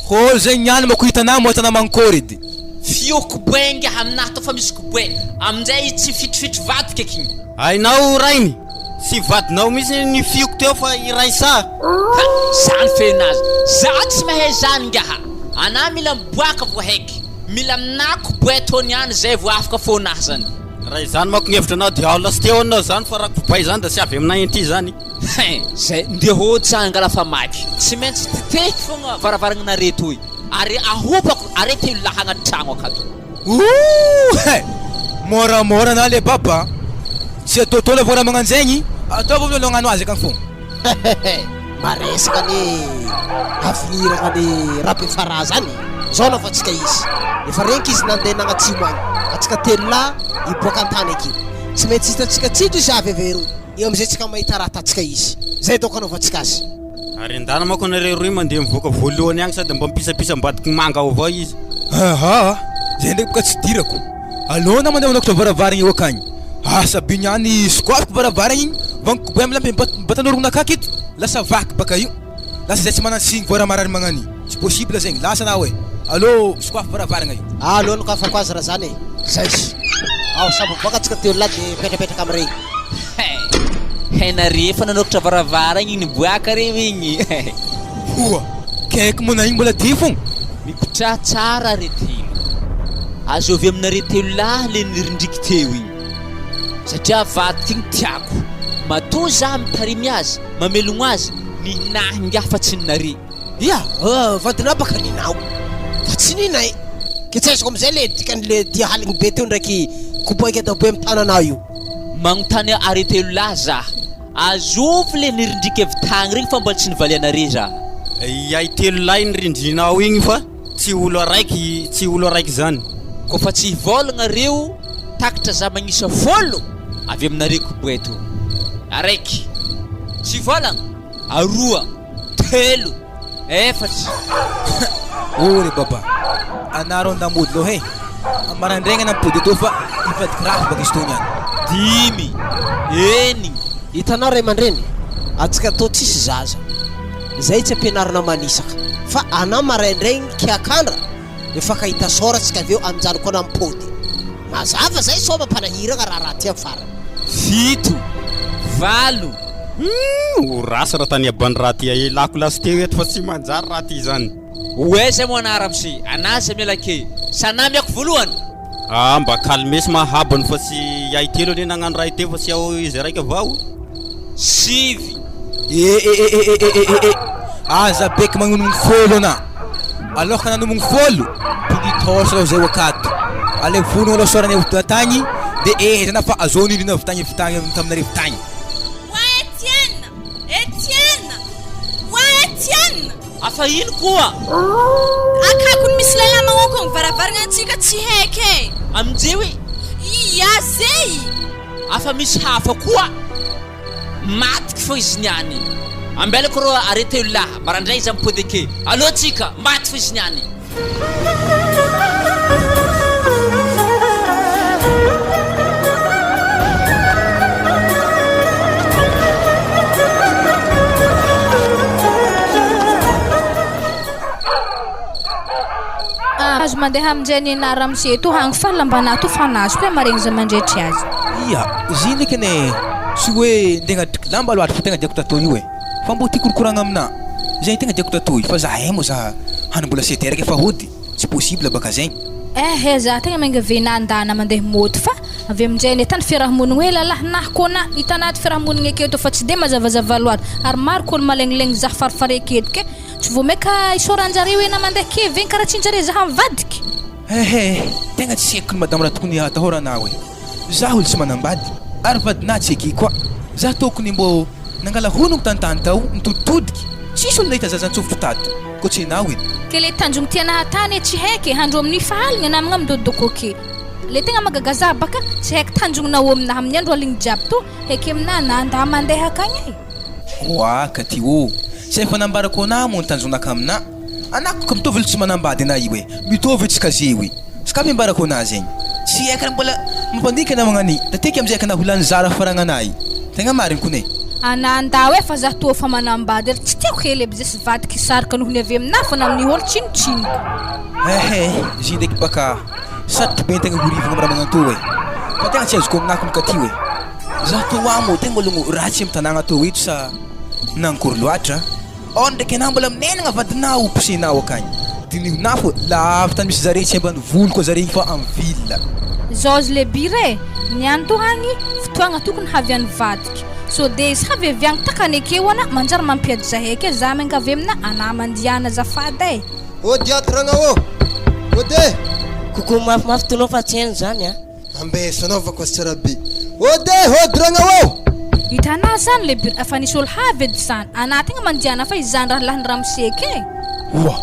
hôlo zegny niany mako hitanà moa tanà mankôry edy. Fio koboe ingahy aminahy tô fa misy koboe aminjay izy tsy fitrifitry vadiko eky igny. Hainao rainy, tsy vadinao mihitsy ny fioko teo fa i Raissa. Ha! Zany feonazy! Za tsy mahay zany ingaha! Anah mila miboaka vao haiky! Mila aminah koboe tô niany zay vao afaka fônahy zany. Raha izany manko ny hevitra anao dia ao lasteo anao zany fa raha kobay zany da tsy avy aminay aty zany. Hein! Zay ndeha hody sa angala famaky. Tsy maintsy titehiko fogna varavaragnanare toy ary ahopako are telo lahy agnaty tragno akato. Ooh hein! Môramôra na le baba a! Tsy ataotao lava raha magnanjegny, ataovy aloha hagnano azy akagny fogna. Hehehe! Maresaka anie avenir gnany Rabefara zany e! Zao anaovantsika izy, efa reniko izy nandeha nagnatsimo agny, antsika telolahy hiboaka antany aky. Tsy maintsy hitantsika tsindry izy avy avy eroa. Eo amin'izay tsika mahita raha atantsika izy. Zay daoko anaovantsika azy. Ary andana manko nareo roy mandeha mivoaka voalohany agny sady mba mipisapisa ambadiky manga ao avao izy. Aha, zay ndraiky boka tsy dirako. Aleo anao mandeha manokatra varavaragna eo akagny. Asa be niany sokafiko varavaragna igny, vaniko be amle mibatan'orogno-nakà aketo, lasa vaky baka io. Lasa zay tsy manan-tsigny vao raha marary magnan'io. Tsy possible zegny, lasa anao e. Aleo sokafo varavaragna io. Aleo nokafako azy raha zany e. Zay. Ao, samy mivoaka antsika telo lahy de mipetrapetraka amin'ireny. He nare efa nanokatra varavaragna igny niboaka reo igny. Oa! Kaiky moa na igny mbola ty fogna. Mipitraha tsara re telo. Azovy aminare telo lahy le nirindriky teo igny. Satria vadiko igny tiako. Matoa za mitarimy azy, mamelogno azy, nihinahy ingahy fa tsy ninare. Ia, vadinao baka ninao fa tsy ninay. Ke tsy azoko amizay le dikan'le dia haligny be teo ndraiky kobohika daboe am tananao io. Magnontany are telo lahy za. Azovy le nirindrika avy tagny regny fa mbola tsy nivalianare za. Iay telo lahy nirindrinao igny fa tsy olo araiky tsy olo araiky zany. Koa fa tsy hivôlagna reo takatra za magnisa fôlo avy aminare koboe to. Araiky. Tsy hivôlagna. Aroa. Telo. Efatra. Oh re baba, anaro an-damody loha e! Maraindraigna nampody etoa fa hivadiky raha baka izy tony any. Dimy. Enigny. Hitanao ray aman-dreny, antsika toa tsisy zaza, izay tsy ampianarina manisaka, fa anà maraindraigny kiakandra, mifankahita sôra tsika avy eo aminjany koa anà mipody. Mazava zay sao mampanahiragna raharaha ty am farany. Fito. Valo. Humm ho rasy raha tany abany raha ty aelako lasy teo eto fa tsy manjary raha ty zany. Ho aiza moa anà ramose? Anà aza miala ke. Sa anà miako voalohany? Ah mba calme sy mahabany fa tsy iay telo anie nagnano raha teo fa tsy ao izy raika avao. Sivy. Eh eh eh eh eh eh eh eh aza beky magnonomogno fôlo anà. Alors ka nanomogno fôlo, pili torche aloha zay ho akato. Alaivo vonogno aloha sôrany avy tagny de eh zany fa azao nirina avy tagny avy tagny taminareo avy tagny. Oa Etienne! Etienne! Oa Etienne! Afa ino koa? Akakony misy lehilahy magnaokogno varavaragna antsika tsy haiky e! Aminjeo e! Ia zey! Afa misy hafa koa? Matiko fô izy niany. Ambelako rô aretelo lahy, marandray izy mipody ake. Alô tsika, maty fô izy niany. Azo mandeha aminjay ny anah ramose to hagny fa lambanah to fa nazo koa maregny za mandretry azy. Ia, izy iny ndraiky anie tsy hoe ndeha hagnadriky lamba loatra fa tegna diako tatô io e, fa mbô tiako hikorokoragna aminà, zegny tegna diako tatô io fa za hay moa za hany mbola sept heures efa hody, tsy possible baka zegny. Eh za tegna miangavy anah ndana mandeha môto fa avy aminjay anie tany fiarahamonigny hoe lalah nah kô nah hita anaty fiarahamonigny aketo fa tsy de mazavazava loatra ary maro kô olo malegnilegny zah farifary aketo ke tsy vô maika isaoranjareo hoe nah mandeha kevy igny karaha tsinjare zah mivadiky. Ehe, tegna tsy haiko ny madama raha tokony hatahorana aho e. Zaho olo tsy manambady, ary vadinà tsy eke koa. Za tokony mbô nangala honogno tantany tao nitoditodiky, tsisy olo nahita zaza nitsofotro tato, koa tsy enao edy. Ke le tanjogno tiana hatany e tsy haiko e, handro amin'ny fahaligna namagna midodoko ake. Le tegna mahagaga za baka tsy haiko tanjognonao aminah amin'ny andro aligny jiaby to heke aminah na ndà mandeha akagny e. Oa ka ty ô! Tsy efa nambarako anà moa ny tanjonaka aminà? Anako ka mitovy olo tsy manambady anà io e! Mitovy io tsy kazeo i! Tsy kamy ambarako anà zegny! Tsy haiko raha mbola mampandinika anà magnany tateky amizay ka na ho lany zara faragna anà i! Tegna marigny kony e! Anà ndao e fa za toa fa manambady ary tsy tiako hely aby zay sy vadiko hisarika noho ny avy aminà fa na amin'ny olo tsinotsinoko. Ehe, izy ndraiky baka sarotro be tegna ho rivagna am raha magnantô e! Fa tegna tsy azoko aminà kony ka ty oe! Za toa moa tegna ologno ratsy am tanàgna tô eto sa nankory loatra? Ao ndraiky anah mbola minenagna vadinao posenao akagny. Dinihonah fô lavitra tany misy zare tsy ambanivolo koa zare igny fa am ville. Georges le bira e! Niany to agny fotoagna tokony haviany vadiky. So de izy havy avy agny takany ekeo ana manjary mampiady zahay ke za miangavy amina ana mandiana azafady e! Ody ato ragna ô! Ody e! Coucou mafimafy tonao fa tsy haino zany a! Ambesa anaovako azy tsara be. Ody e! Ody ragna ô! Hitanà zany le bir fa nisy olo havy edy zany, anà tegna mandiana fa izany rahalahiny ramose ke. Oa!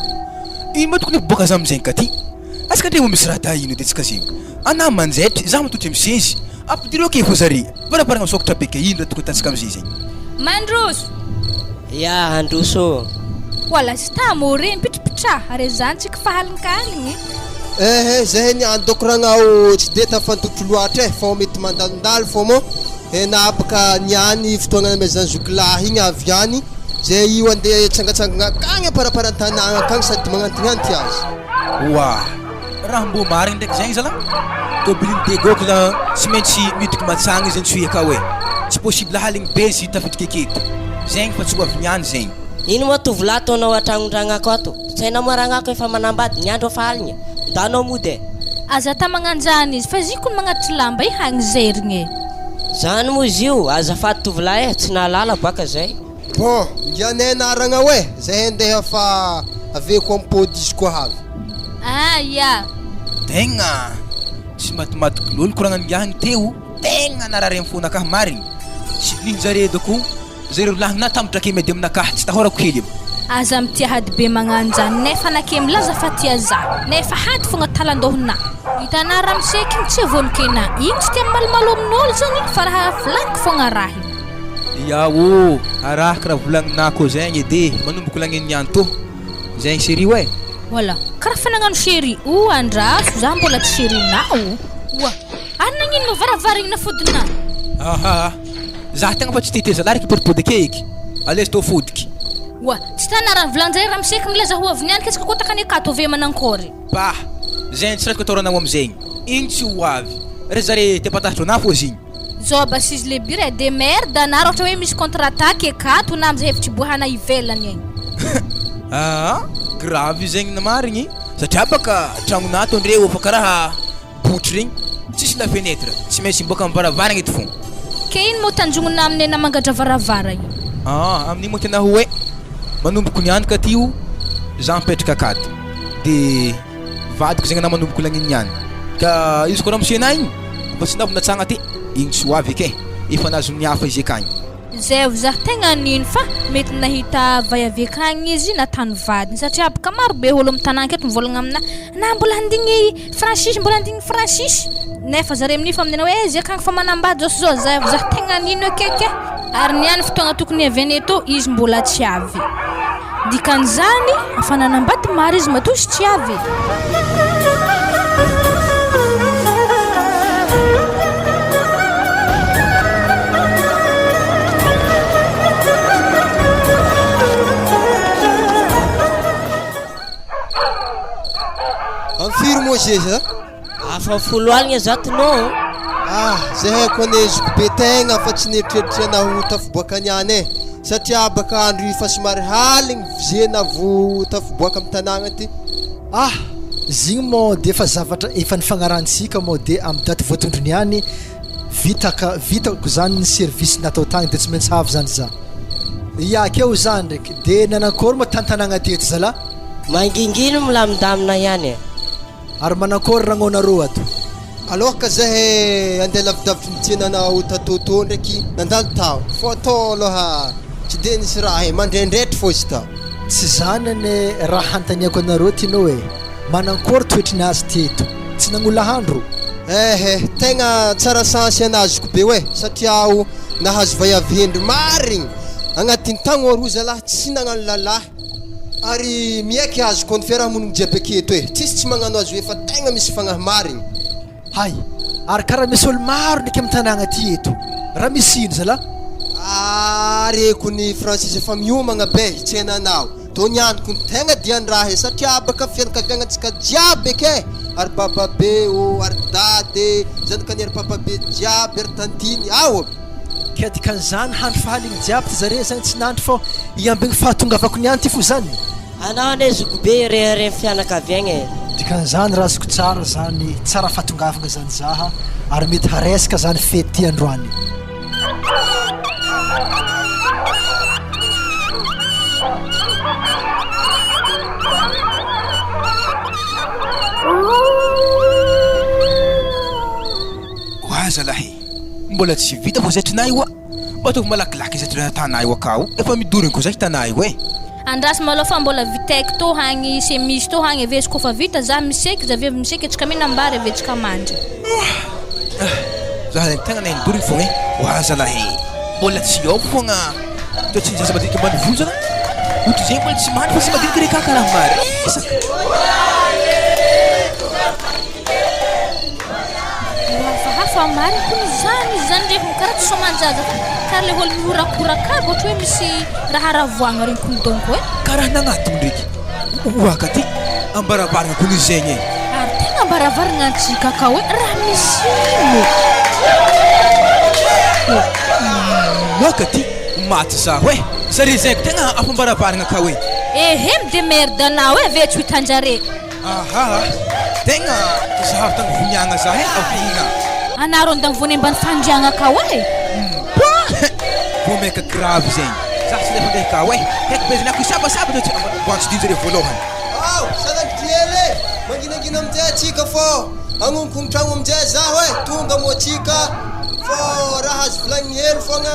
Ino ma tokony hampiboaka za amizegny ka ty? Atsika ndre moa misy raha da ino edy atsika zegny? Anah manjaitry, za matotry misezy. Ampidiro ake fô zare. Varavaragna misokatra be ke ino raha tokony atantsika amizay zegny. Mandroso! Ya, handroso ô. Wala sy tamo re mipitripitraha re zany tsy kifahalinkaligny. Ehe, zahay niany doko ragnao tsy de tafantotro loatra eh, fô mety mandalondalo fô mô eh nabaka niany fotoagna namezan'ny zoky lahy igny avy any zay io andeha hitsangatsangana akagny amparamparan-tanagna akagny sady magnantignanty azy. Oa! Raha mbô marigny ndraiky zegny zalah, tôbilin'i Degôky la tsy maintsy midiko matsagna izy antsoy akao e! Tsy possible haligny be izy tafiditra aketo, zegny fa tsy ho avy niany zegny. Ino moa tovolahy ataonao an-tragnon-dragnako ato? Tsy hainao moa ragnako efa manambady, ny andro efa aligna. Ndanao mody e! Aza ata magnanjany izy fa izy kony magnatitry lamba e hagny zerigny e! Zany moa izy io, azafady tovolahy e, tsy nahalala baka zay. Bon, ngianay anaragna ao e, zahay andeha fa aveko ampody izy koa avy. Ah ya! Tegna tsy matimaty glôly koragnan'ingahy teo, tegna narary am fonakahy marigny, tsy dinihin-jare doko zareo roa lahy natambatra ake miady aminakahy, tsy tahorako hely io. Aza mitia hady be magnanjany nefa anake milaza fa tia za nefa hady fogna talandohona. Hitanà ramose kigny tsy vonon-kena igny tsy tia mimalomalo amin'olo zany fa raha volagniko fogna raha igny. Ya ô, arahako raha volagninà koa zegny edy e, manomboko lagniny niany tô, zegny chérie oe. Voilà, karaha fa nagnano chérie o andraso za mbola tsy chérie-nao. Oa, ary nagnino ma varavaragna nafodinà? Aha, za tegna fa tsy te hitaiza lahy raiky hipodipody ake eky, alaiza tô fodiky. Oa, tsy tana raha nivolan-jare ramose ka milaza ho avy niany ketsika koa takany akato ave manankôry. Bah, zegny tsy raiko atao ranao amizegny, igny tsy ho avy, re zare te hampatahotro anah fô zigny. Joba sy izy lehibe re de merde na raha ohatra hoe misy contre attaque akato na amizay hevitry iboahana ivelany egny. Aa grave zegny ny marigny satria baka tragnonà ato ndreo efa karaha botry regny tsisy la fenetre tsy maintsy miboaka am varavaragna eto fogna. Ke ino moa tanjognona aminy ena mangadra varavara io? Aa amin'igny moa tena hoe manomboko niany ka ty o za mipetraka akato de. Vadiko zegny anah manomboko lagniny niany ka izy koa ramose anah igny mba tsy navy natsagna ty igny tsy ho avy eky e efa nazon'ny hafa izy akagny. Zay zah tegna nino fa mety nahita vaiavy akagny izy natany vadiny satria bka maro be olo am tanà aketo mivolagna aminah na mbola handigny Francis mbola handigny Francis nefa zare amin'io fa amin'enao hoe izy akagny fa manambady zao sy zao zay zah tegna nino akaiky ary niany fotoagna tokony hiaviany eto izy mbola tsy avy. Dikan'izany, efa nanambady maro izy matoa izy tsy avy e. Amin'ny firy moa zeza? Afa 10 aligna za tinô. Ah, zay haiko anie zoky be tegna fa tsy nieritreritra anah ho tafiboaka niany eh, satria baka andro efa somary haligny vizena vo tafiboaka am tanagna ty. Ah, zigny mô de efa zavatra efa nifagnarahantsika mô de am daty voatondro niany vita ka vitako zany ny service natao tagny de tsy maintsy avy zany za. Ya, akeo za ndraiky de nanankôry moa tantanagna teto zalah? Mangingina milamindamina ihany e. Ary manakôry ragnonareo ato? Alors ka zahay andeha lavidavitry ny tsenanao tatôtô ndraiky nandalo tao fô tô aloha tsy de nisy raha e, mandraindraitry fô izy tao. Tsy zany anie raha hanontaniako anareo ty no e! Manankôry toetrinazy teto? Tsy nagnolahandro? Ehe, tegna tsara sansy anazoko be oe satria aho nahazo vaiavy hendry marigny agnatin'ny tagno aroa zalahy tsy nagnano lalahy. Ary miaiky azoko ny fiarahamonigny jiaby aketo e! Tsisy tsy magnano azy hoe fa tegna misy fagnahy marigny. Hay! Ary karaha misy olo maro ndraiky am tanagna aty eto. Raha misy ino zalah? Ah reko ny Francis efa miomagna be hitsena anao. Tô nianiko ny tegna dian-draha e satria baka fianakaviagnantsika jiaby eky e! Ary bababe ô, ary dada e, zanakany ary papabe jiaby, ary tantine, ao aby. Ka dikan'izany handry fahaligny jiaby ty zare zany tsy nandry fô hiambigny fahatongavako niany ty fo zany. Anao anie zokibe rehareha fianakaviagna e. Dikan'izany raha azoko tsara zany tsara fahatongavagna zany zaha ary mety haresaka zany fety ty androany. Oa zalahy e! Mbola tsy vita vao zaitrinay oa! Mba ataovy malakilaky zaitrina tanà io akao, efa midorona koa zay tanà io e! Andraso malôha fa mbola vitaiko tô hagny chemise tô hagny avy eo izy kôfa vita za miseky za avy eo miseky antsika mihinam-bary avy eo antsika mandry. Za zany tegna nahay nidory fogna e. Oa zalahy e, mbola tsy ao fogna toetry ny zaza madiniky ambanivolo zalahy. Ohatry zay mbola tsy mandry fa tsy madiniky re ka karaha maresaka. Hafahafa marina kony izany izy zany ndreky karaha tsy soamanjaza fa karaha le olo mihorakoraka aby ohatra hoe misy raha ravoagna regny kony donko e. Karaha nagnatogno ndreky oaka ty ambaravaragna kony izy zegny e. Ary tegna ambaravaragna antsika akao e, raha misy ino? Oaka ty maty zaho e, zare zegny tegna afa-ambaravaragna akao e. Ehe mi-demerde anao e, ave tsy ho hitan-jare. Aha, tegna zahavo tany voniagna za e, avina. Anaro andany vony ambany fandriagna akao e. Mba! Vao maika grave zegny. Za tsy lefa andeha akao e. Haiko be zany ako hisabasaba zao tsy mba tsy dinjare voalohany. Ao, zanak'i Driel e! Manginangina aminjay atsika fô hagnonkogno tragno aminjay zaho e! Tonga moa atsika fô raha azo volagniny hely fogna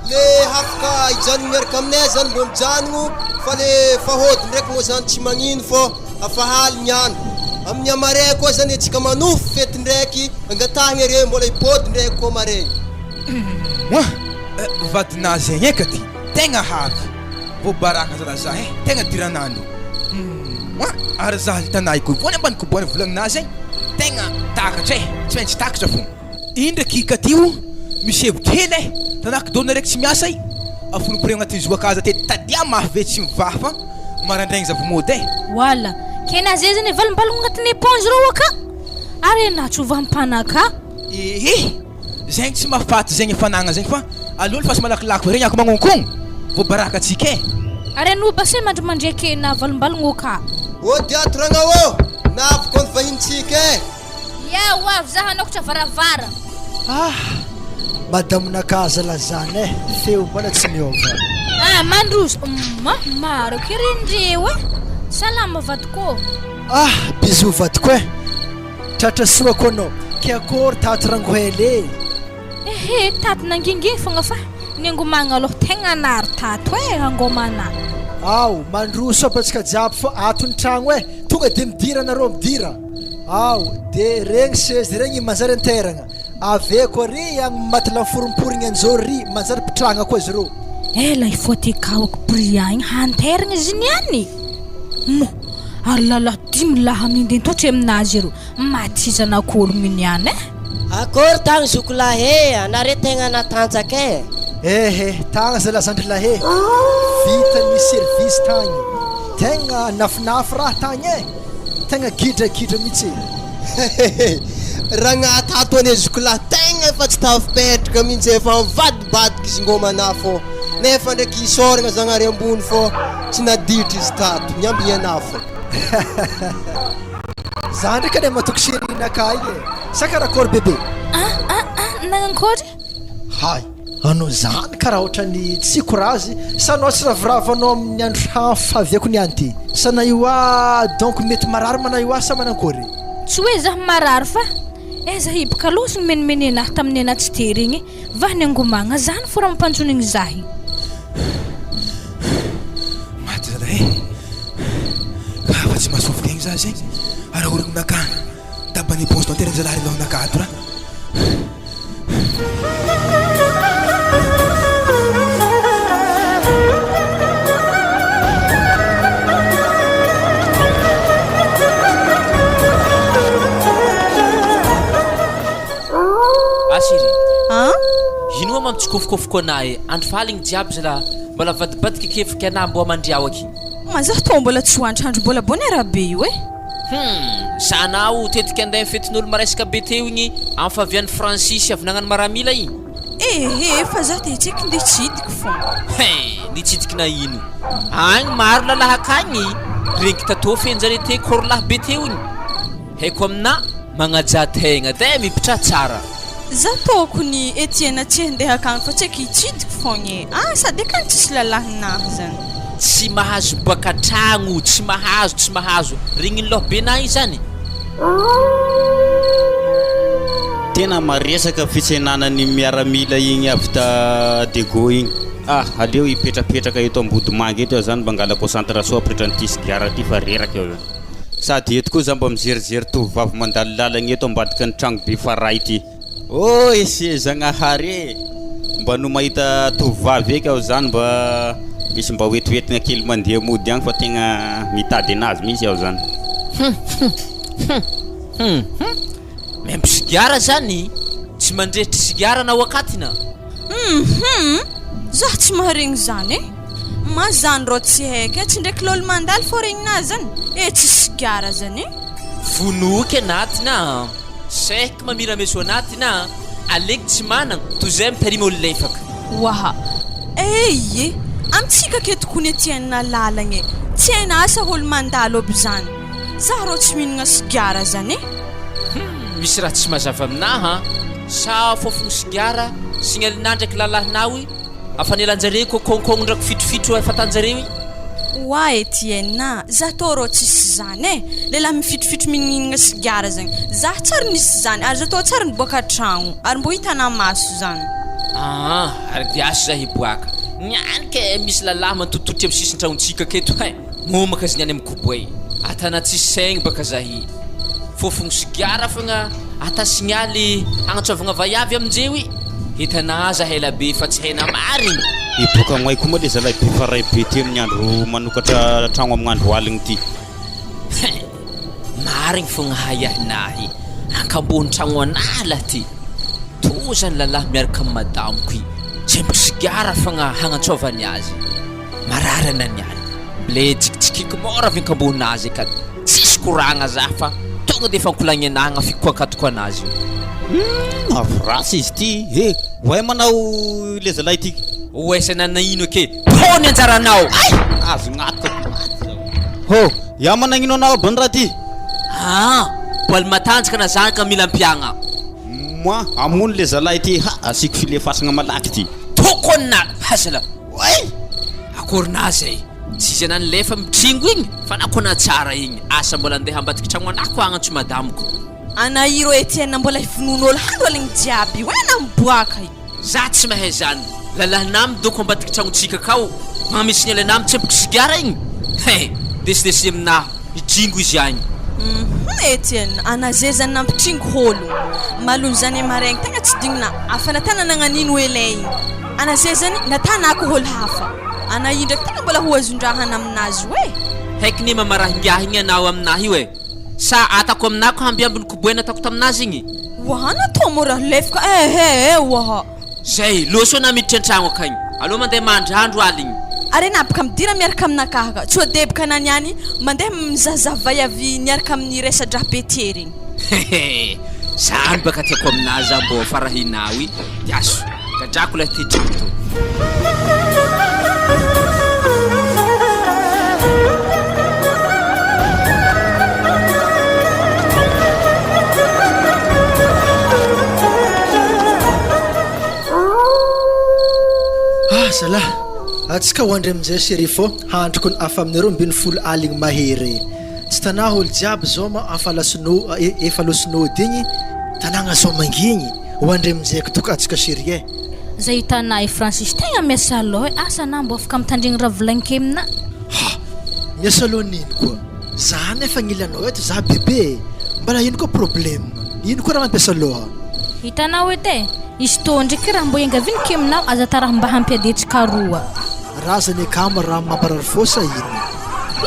le hafaka hijanogno miaraka aminay zany mbô mijanogno fa le fa hody ndraiky moa zany tsy magnino fô Afa aligny andro. Amin'ny hamaray koa zany antsika manofy fety ndraiky, angatahigna are mbola hipody ndraiky koa maregny. Moi! Vadinà zegny eka ty tegna havy vao baraka zala za eh tegna diran'andro moi! Ary za hitanà ikoboany ambany koboany volagninà zegny tegna takatra eh tsy maintsy takatra fô. Iny ndraiky ka ty o misy hevitry hely eh tanà kidôna raiky tsy miasa i afolopore agnatin'ny zoakaza te tadia mafy ve tsy mivaha fa marandraigny za vao mody eh. Wala, ke na zay zany valombalogno agnatin'ny éponge reo aka ary enà tsy ho vahampanaka. Ehe, zegny tsy mahafaty zegny fanagna zegny fa aleo ny fasy malakilaky regny ako magnonkogno vao baraka atsika eh. Ary anao base mandrimandriaka enà valombalogno aka. Ody ato ragnao ô! Naviko ny vahintsika eh! Ya, ho avy za hanokatra varavara. Ah! Madamonaka aza lazana eh, feo mbola tsy miova. Ah, mandroso. Hum, maro akia rendreo eh. Salama vadiko ô. Ah, bisous vadiko eh. Tratra soa koa anao. Ke akory tato rangohely eh. Ehe, tato nanginginy fogna fa niangomagna aloha tegna naro tato eh, angomana. Ao, mandroso aby antsika jiaby fa ato ny tragno eh. Tonga de midira nareo midira. Ao, de regny seza regny manjary anteragna. Avy eo koa ry agny matelas miforomporogny anzao ry manjary mpitragna koa izy reo. Ela i foatekawako Bria igny hanteragna izy niany! Mo! Ary lalahy dimy lahy amin'indentotra aminazy ireo, maty zanak'ologno niany eh! Akory tagny zokolahy e, anare tegna natanjaka e. Ehe, tagny zalahy zandrilahy e, vita ny service tagny, tegna nafinafy raha tagny e, tegna gidragidra mihitsy e. Hehehe, ragnahy tato anie zokolahy tegna efa tsy tafipetraka mihitsy efa mivadibadiky izy ngôma fô, nefa ndraiky isaoragna Zagnahary ambony fô tsy naditra izy tato, niambigny anah fô. Za ndraiky anie matoky chérie-nakah igny e! Sa karakôry bebe? Ah ah ah nagnankory? Hay! Anao zany karaha ohatran'ny tsy korazy sa anao tsy ravoravo anao amin'ny andro hafaviako niany ty? Sa na io ah donc mety marary ma na io ah sa manankory? Tsy hoe zaho marary fa aiza hiboka loatra ny menimenenah tamin'ny anah tsy tery igny va ny angomagna zany fo raha mampanjonigny zahy. Maty zalahy e! Ka afa tsy mahasovoka egny za zegny ary ahorogninakah taban'ny éponge dentaire zalahy ry lohanakah ato ra. Ah chérie. An? Ino moa mampitsikofokofoko anah e? Andro faly igny jiaby zalahy. Mbola avadibadika kefiky anah mbo amandriao aky. Ma zah tô mbola tsy ho antrandro mbola bonne arabe io e. Hum! Za nao tetika andeha am fetin'olo maresaka be teo igny am favian'i Francis avy nagnano maramila igny. Ehe fa za te hitsiky nde hitsidika fô. Hein! Nitsidiky na ino? Agny maro lalahy akagny, regniky tatô fenjare te kôrolahy be teo igny. Haiko aminà, magnajà tegna de mipitraha tsara. Za tokony Etienne tsy handeha akagny fa tsy haiko hitsidika fogna e! Ah sady akagny tsisy lalahinah zany. Tsy mahazo baka tragno, tsy mahazo, tsy mahazo. Regnin'ny lohabenà io zany. Tena maresaka fitsenana ny miaramila igny avy ta Diego igny. Ah, aleo hipetrapetraka eto Ambodimanga eto aho zany mba angala concentration après an'ity sigara ty fa reraka aho zany. Sady eto koa za mba mijerijery tovovavy mandalo lalagna eto ambadiky ny tragno be faray ty. Oh ese Zagnahary e! Mba no mahita tovovavy eky aho zany mba misy mba hoentihoentina kely mandeha mody agny fa tegna mitady anazy mihitsy aho zany. Hum hum hum hum hum Miampy sigara zany? Tsy mandrehitry sigara anao akatina? Hum hum Zah tsy maharegny zany e! Ma zany rô tsy haiko e, tsy ndraiky lôlo mandalo fô regninazy zany e, tsisy sigara zany e! Vonoiko anatina an! Sehiko mamira meso anatina an! Aleoko tsy managna toy izay mitarimy olo lefaka. Waha! Eie! Amintsika aketo kony Etienne lalagna e! Tsy haina asa olo mandalo aby zany! Za rô tsy mihinagna sigara zany e! Hum! Misy raha tsy mazava aminaha an! Sa fofogno sigara signalinà ndraiky lalahinao i? Afanelanjareo ko kônkôgno fitrofitro efa tanjareo i. Oa Etienne a, za tô rô tsisy zany e, lehilahy mifitrofitro minininina sigara zagny, za tsary nisy zany ary za tô tsary niboaka tragno ary mbô hitana maso zany. Aa ary diaso za hiboaka, niany ke misy lalahy mantotototry am sisin-tragnontsika aketo hein, momaka izy niany am koboay, atana tsisy saigny baka zahy, fofogno sigara fogna. Ata signaly hagnantsoavagna vaiavy aminjeo i hitanà aza ela be fa tsy hainà marigny. Hiboaka agnay koa moa le zalahy be faray be ty amin'ny andro manokatra tragno amin'ny andro aligny ty. Hein! Marigny fogna ahiahinahy, ankambony tragno an'ala ty. Tô zany lalahy miaraka amin'ny madamoko i, tsy ampy sigara fogna hagnantsoavany azy. Marary ana niany. Mble jikijikiko mora avy ankambon'azy ka tsisy koragna za fa tonga de efa ankolagny anah agnafikiko ankatoko anazy io. Humm avy ratsy izy ty eh! Oay manao le zalahy ty. Oay na ino ake tô ny anjaranao. Hay! Azognatoko maty zao. Hô! Iaho managnino anao aby ny raha ty? Aa! Boaly matanjaka na zany ka mila ampiagna. Moi, hamono le zalahy ty ha! Asiako filefasagna malaky ty. Tokony na! Hazala! Oay! Akory na zay! Tsy izy ana nilefa mitringo igny fa nako ana tsara igny, asa mbola andeha ambadiky tragno anah ko agnantso madamiko. Ana i ro Etienne mbola hivonono olo handro aligny jiaby io eh na miboaka io. Za tsy mahay zany, lalahinah midoko ambadiky tragnotsika akao, magnamitsy ny alanah mitsemboko sigara igny, he! Desidesy aminah hitringo izy agny. Hum Etienne, ana ze zany nampitringo holo, malony zany maraigny tegna tsy dignina afa natana nagnanino elay igny. Ana zay zany natana ako ol hafa. Ana io ndraiky tegna mbola ho azon-drahana aminazy io e. Haiky ne mamaraha ingahy igny anao aminahy io e. Sa atako aminah ko hambiamby ny koboay natako taminazy igny? Oa natao mora lefika eh eh oa. Zay, loso anah miditra antragno akagny. Aleo mandeha mandrandro aligny. Are nabaka midira miaraka aminakahy ka. Tsy odebaka ana niany mandeha mizahazaha vay avy niaraka amin'ny resa-draha be tery igny. Hehe, zany baka tiako aminahy za mbô farahinao i. Diaso, gadrako lay ty trano to. Ah zalah, atsika ho andry aminjay chérie fô hahandriko ny hafa amin'ny 12 aligny mahery. Tsy tanà olo jiaby zao ma afa lasino efa loson'ody igny, tanàgna zao mangigny. Ho andriaminjeko doko atsika chérie eh. Zay hitanà i Francis tegna miasa lôha e, asa na mbô afaka mitandregny raha volagniko aminà. Ha! Miasa lôha nino koa? Za nefa agnilanao eto za bebe e! Mbala ino koa problème? Ino koa raha mampiasa lôha? Hitanao edy e, izy tô ndreky raha mbô iangaviany keminao aza tara mba hampiady antsika roa. Razana e kama raha mamparary fô sa ino?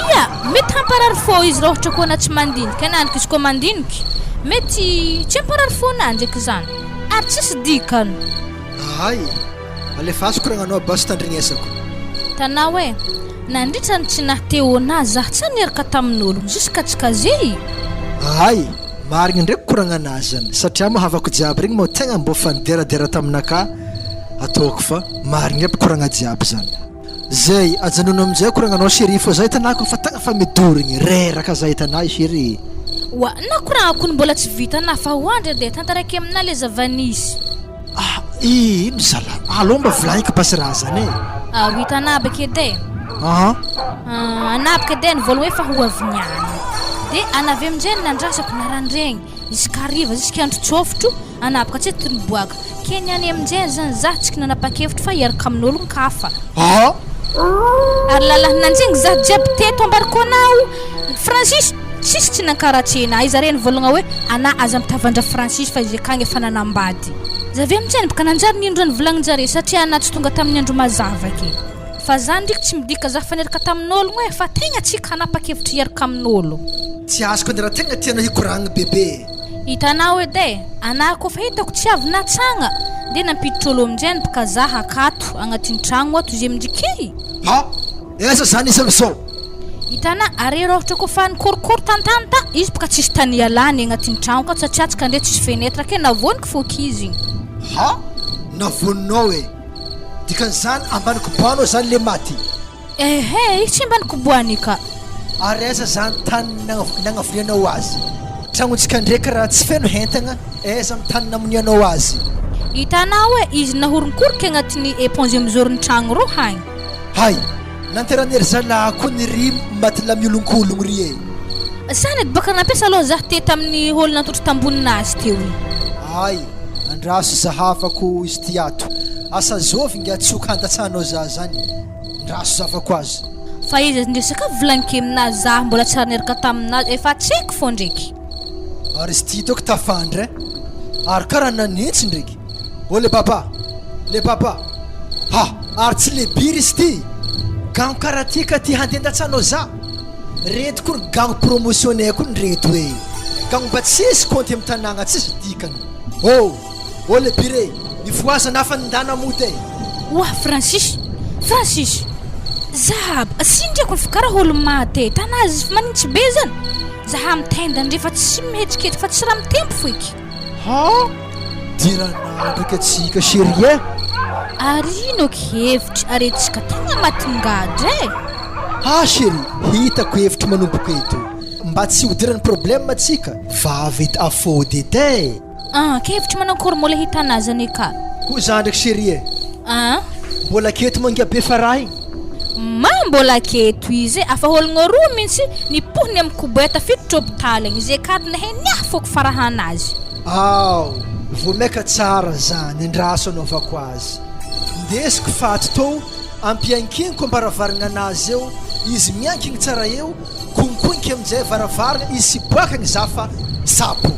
Ia, mety hamparary fô izy raha ohatra koa anà tsy mandiniky, anà ndriky izy koa mandiniky, mety tsy hamparary fô anà ndreky zany, ary tsisy dikany. Ahay, alefaso koragnanao basy tandrignesako. Tanao e, nandritra ny tsy naha teo anà zah tsy niaraka tamin'olo jusqu'à tsika zey. Ahay, marigny ndraiky koragnanà zany, satria moa havako jiaby regny moa tegna mbô fa nideradera taminakà, ataoko fa marigny aby koragna jiaby zany. Zay, ajanona aminjay koragnanao chérie fô za hitanà koa fa tegna fa midorigny, reraka za hitanà i chérie. Oa, na koragnako ny mbola tsy vita na fa ho andry edy e, tantaraiko aminà le zava-nisy. Ah, ino zala, alô mba volagniko basy raha zany e. Ah, ho hitanà aby edy e. Aha. Ah, anabaka edy e, ny voalohany efa ho avy niany. De ana avy aminjay ny nandrasako narandregny, jusqu'à hariva, jusqu'à andro tsôfotro, anabaka tsy eto niboaka. Ke niany aminjay zany zah tsy nanapa-kevitro fa hiaraka amin'olon-kafa. Ah! Ary lalahy nanjingy zah jiaby teto ambariko anao, Francis. Tsisy tsy nankaratsena ahy zare nivolagna hoe anà aza mitavandra Francis fa izy akagny efa nanambady. Za avy aminjany baka nanjary nino raha nivolagnin-jare satria anà tsy tonga tamin'ny andro mazava ke. Fa zany ndriky tsy midika za fa niaraka tamin'ôlogno e fa tegna tsy hanapa-kevitry hiaraka amin'ôlo. Tsy azoko ny raha tegna tianao hikoragna bebe e. Hitanao edy e, anà koa fa hitako tsy avy natsagna de nampiditra ôlo aminjany baka za akato agnatin'ny tragno ato izy amindriky. Ha! Aiza zany izy amizao? Hitanà are raohitra koa fa nikorokoro tantany ta izy boka tsisy tany ialany agnatin'ny tragno ka satria tsika ndre tsisy fenetre ke navoaniko foky izy igny. Ha! Navoaninao e! Dikan'izany ambany koboanao zany le maty? Ehe, izy tsy ambany koboany ka. Ary aiza zany tany nagnavonianao azy? Tragnontsika ndreky raha tsy feno hentagna, aiza am tany namonianao azy? Hitanao e, izy nahoronkoroky agnatin'ny eponge amizôron'ny tragno rô hagny. Hay! Nanteran'ery zalahy koa ny ry maty lamiolonkologno ry e! Zany edy baka nampiasa aloha zah te tamin'ny hol nantotro tamboninazy teo iny. Hay! Andraso zahavako izy ty ato. Asa zovy nga tsoka handatsahanao zah zany. Ndraso zavako azy. Fa izy azy niresaka volagniko aminazy zah mbola tsy ary niaraka taminazy efa tsy haiko fô ndreky. Ary izy ty hitako tafandry eh! Ary karaha nanintsy ndreky. Oh le baba! Le baba! Ha! Ary tsy le biry izy ty! Gango karaha ty ka ty handeha andatsanao za! Reto koa ry gango promotionnaire koa ny reto e! Gango mba tsisy kaonty am tanagna tsisy dikany! Oh! Oh le biry e! Mifohaza nafa ndana mody e! Oa Francis! Francis! Za aby tsindriako fa karaha olo maty e! Tanazy fa manintsy be zany! Za mitenda ndre fa tsy mihetsiketsika fa tsy raha mitempo foiky! Ha! Dirana ndraiky atsika chérie eh! Ary ino aky hevitry aretintsika tegna matin-gadra eh! Ha chérie, hitako hevitry manomboko eto, mba tsy hodiran'ny problème atsika, vavy edy afody edy eh! Ah, kevitry manankory mbola hitanà zany ka? Koa za ndraiky chérie eh! Ah! Mbola aketo mangia be farahy igny. Ma mbola aketo izy e, afa ologno roa mintsy nipohiny amy koboe tafiditra hopitaly agny, ze kadina he niafoko farahanazy. Ao, vao maika tsara zany, andraso anaovako azy. Ndesiko faty tô, ampiankiniko ambaravaragnanazy eo, izy miankigny tsara eo, konkoinky aminjay varavaragna izy sy boakagny za fa sapo.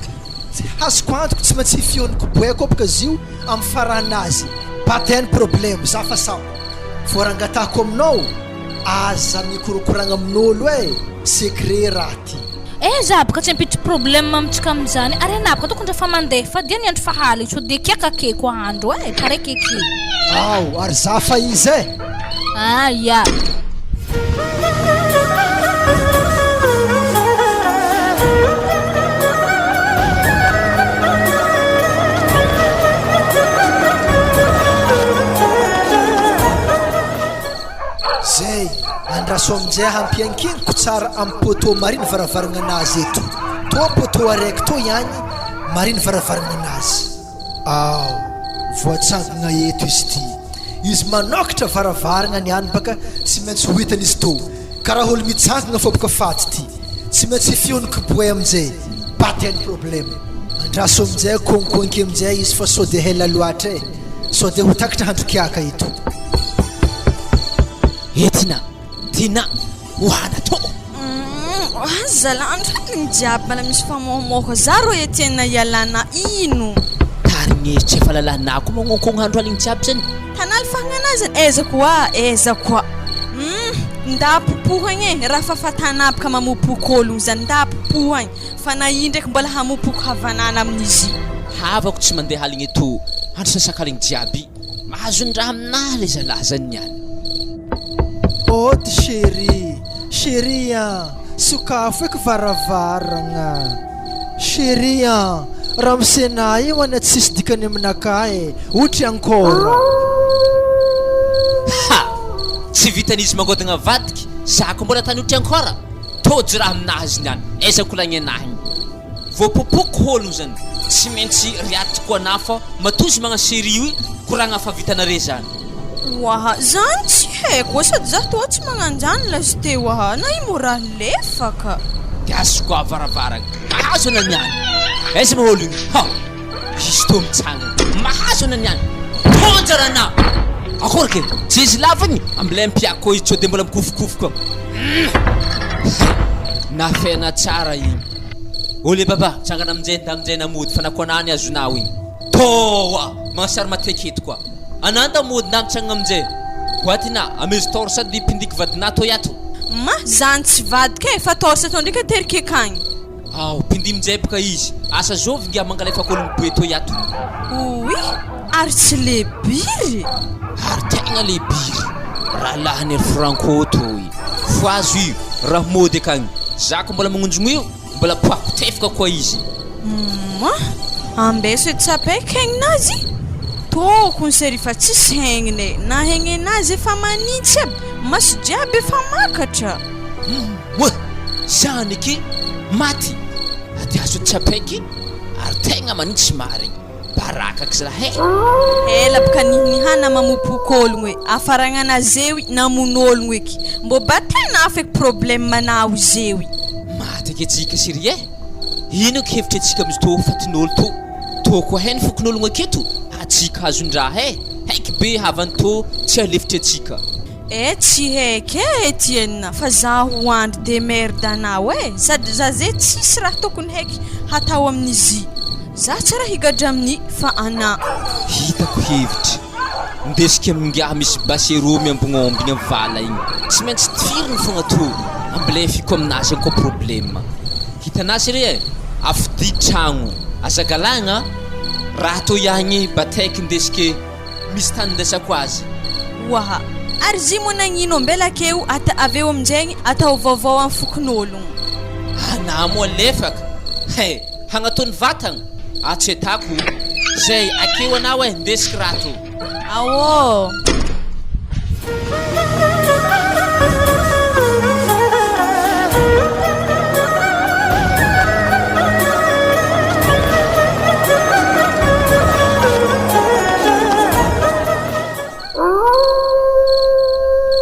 Tsy azoko antoko tsy maintsy hifeon'ny koboeko bôka zio amy farahanazy, pas ten problème, za fa sapo. Vao raha angatahako aminao, aza mikorokoragna amin'olo e, secret raha ty. Eh za boka tsy ampiditry problème amitsika amizany ary anah boka tokony refa mandeha fa dia ny andro fa haligny sao dia kiaka akeko andro eh taraiky eke. Ao ary za fa iza eh. Ah ya. Zay, andraso aminjay hampiankiniko tsara am poteau mariny varavaragnanazy eto. Tô poteau araiky tô ihany mariny varavaragnanazy. Ao, voatsangagna eto izy ty. Izy manokatra varavaragna niany baka tsy maintsy ho hitany izy tô. Karaha olo mitsangagna fô baka faty ty. Tsy maintsy feon'ny kiboay aminjay. Pas ten problème. Andraso aminjay konkonky aminjay izy fa sao de hela loatra e. Sao de ho takatra handro kiaka eto. Eh Tina, Tina, hohana tô. Humm aza zala andro aligny jiaby mbala misy famohamoha za rô Etienne ialana ino. Tarigny tsy efa lalàna koa magnonkogno andro aligny jiaby zany. Tanaly fagnana zany aiza koa aiza koa humm nda popohagna e raha fafatana aby ka mamopoko ologno zany nda popohagna fa na i ndraiky mbola hamopoko havanana amin'izy. Havako tsy mandeha aligny eto andro sasakaligny jiaby mahazo ny raha aminah le zalahy zany niany. Ody chérie, chérie an, sokafo eky varavaragna, chérie an, ramose-na io anie tsisy dikany aminakahy e, otry encore. Ha! Tsy vitan'izy mangodagna vadiky, za ko mbola tany otry encore, tojo raha aminazy niany, aiza ko lagnenah igny. Voapopoko hologno zany, tsy maintsy riatiko anah fa matoa izy magnano série io koragna fa vitanare zany. Oaha, zany tsy haiko oa sady za toa tsy magnanjany lasite oaha, na i mora lefaka. De azoko a varavaragna, mahazo ana niany, aiza ma olo igny, ha! Izy tô mitsangana, mahazo ana niany, tonja ranah! Akory ke, jezy lava igny, ambilay ampiako izy tsô de mbola mikofokofoka, hum! Ha! Nafena tsara igny. Ô le baba, tsangana aminjay nda aminjay namody fa nako anah ny azonao igny. Tôa! Magnasary mateky eto koa. Anah nda mody nda mitsangana aminjay. Boaty na, amezo torche sady pindiky vadinah tô iato. Ma, zany tsy vadiko e, fa torche tô ndraiky ateriko akagny. Ao, pindy mijeboka izy. Asa zovy ngiahy mangalefaka ologno boe toy ato. Ouii, ary tsy le biry? Ary tegna le biry. Rahalahiny ry Franco toy. Fohazo io, raha mody akagny. Za ko mbola magnonjogno io, mbola poahiko tefaka koa izy. Humm, ambeso edy tsapaiky hegninazy. Tokony sery fa tsisy hegniny e, na hegnenazy efa manintsy aby, maso jiaby efa makatra. Humm. Oa! Zany aky maty ady azo tsapaiky ary tegna manintsy marigny. Baraka aky zalahy e! Ela bka nihinihana mamopok'ologno e, afaragnana zewi namono ologno eky, mbô ba tena hafa eky problème nao zewi. Maty aky atsika chérie e! Ino aky hevitry atsika amizy tô fatin'olo tô? Tô koa heny fokonologno aketo atsika azon-draha e! Haiky be havany tô tsy alefitry atsika. Eh tsy haiko eh Etienne fa za ho andry de merde anao eh sady za ze tsisy raha tokony haiky hatao amin'izy za tsy raha higadra aminy fa anà. Hitako hevitra. Ndesiko amin'ingahy misy basero miambognaomby igny am vala igny. Tsy maintsy tifiriny fogna tô. Ambilefiko aminazy agny koa problema. Hitanà sere eh. Afodia tragno. Aza galagna. Raha tô iahigny bataiky ndesike. Misy tany indaisako azy. Oaha. Ary zy moa nagnino ambela akeo ata avy eo aminjegny atao vaovao am fokonologno. Anah moa lefaka he hagnatao ny vatagna ah tsy atako zay akeo anao eh ndesiko raha tô. Aô.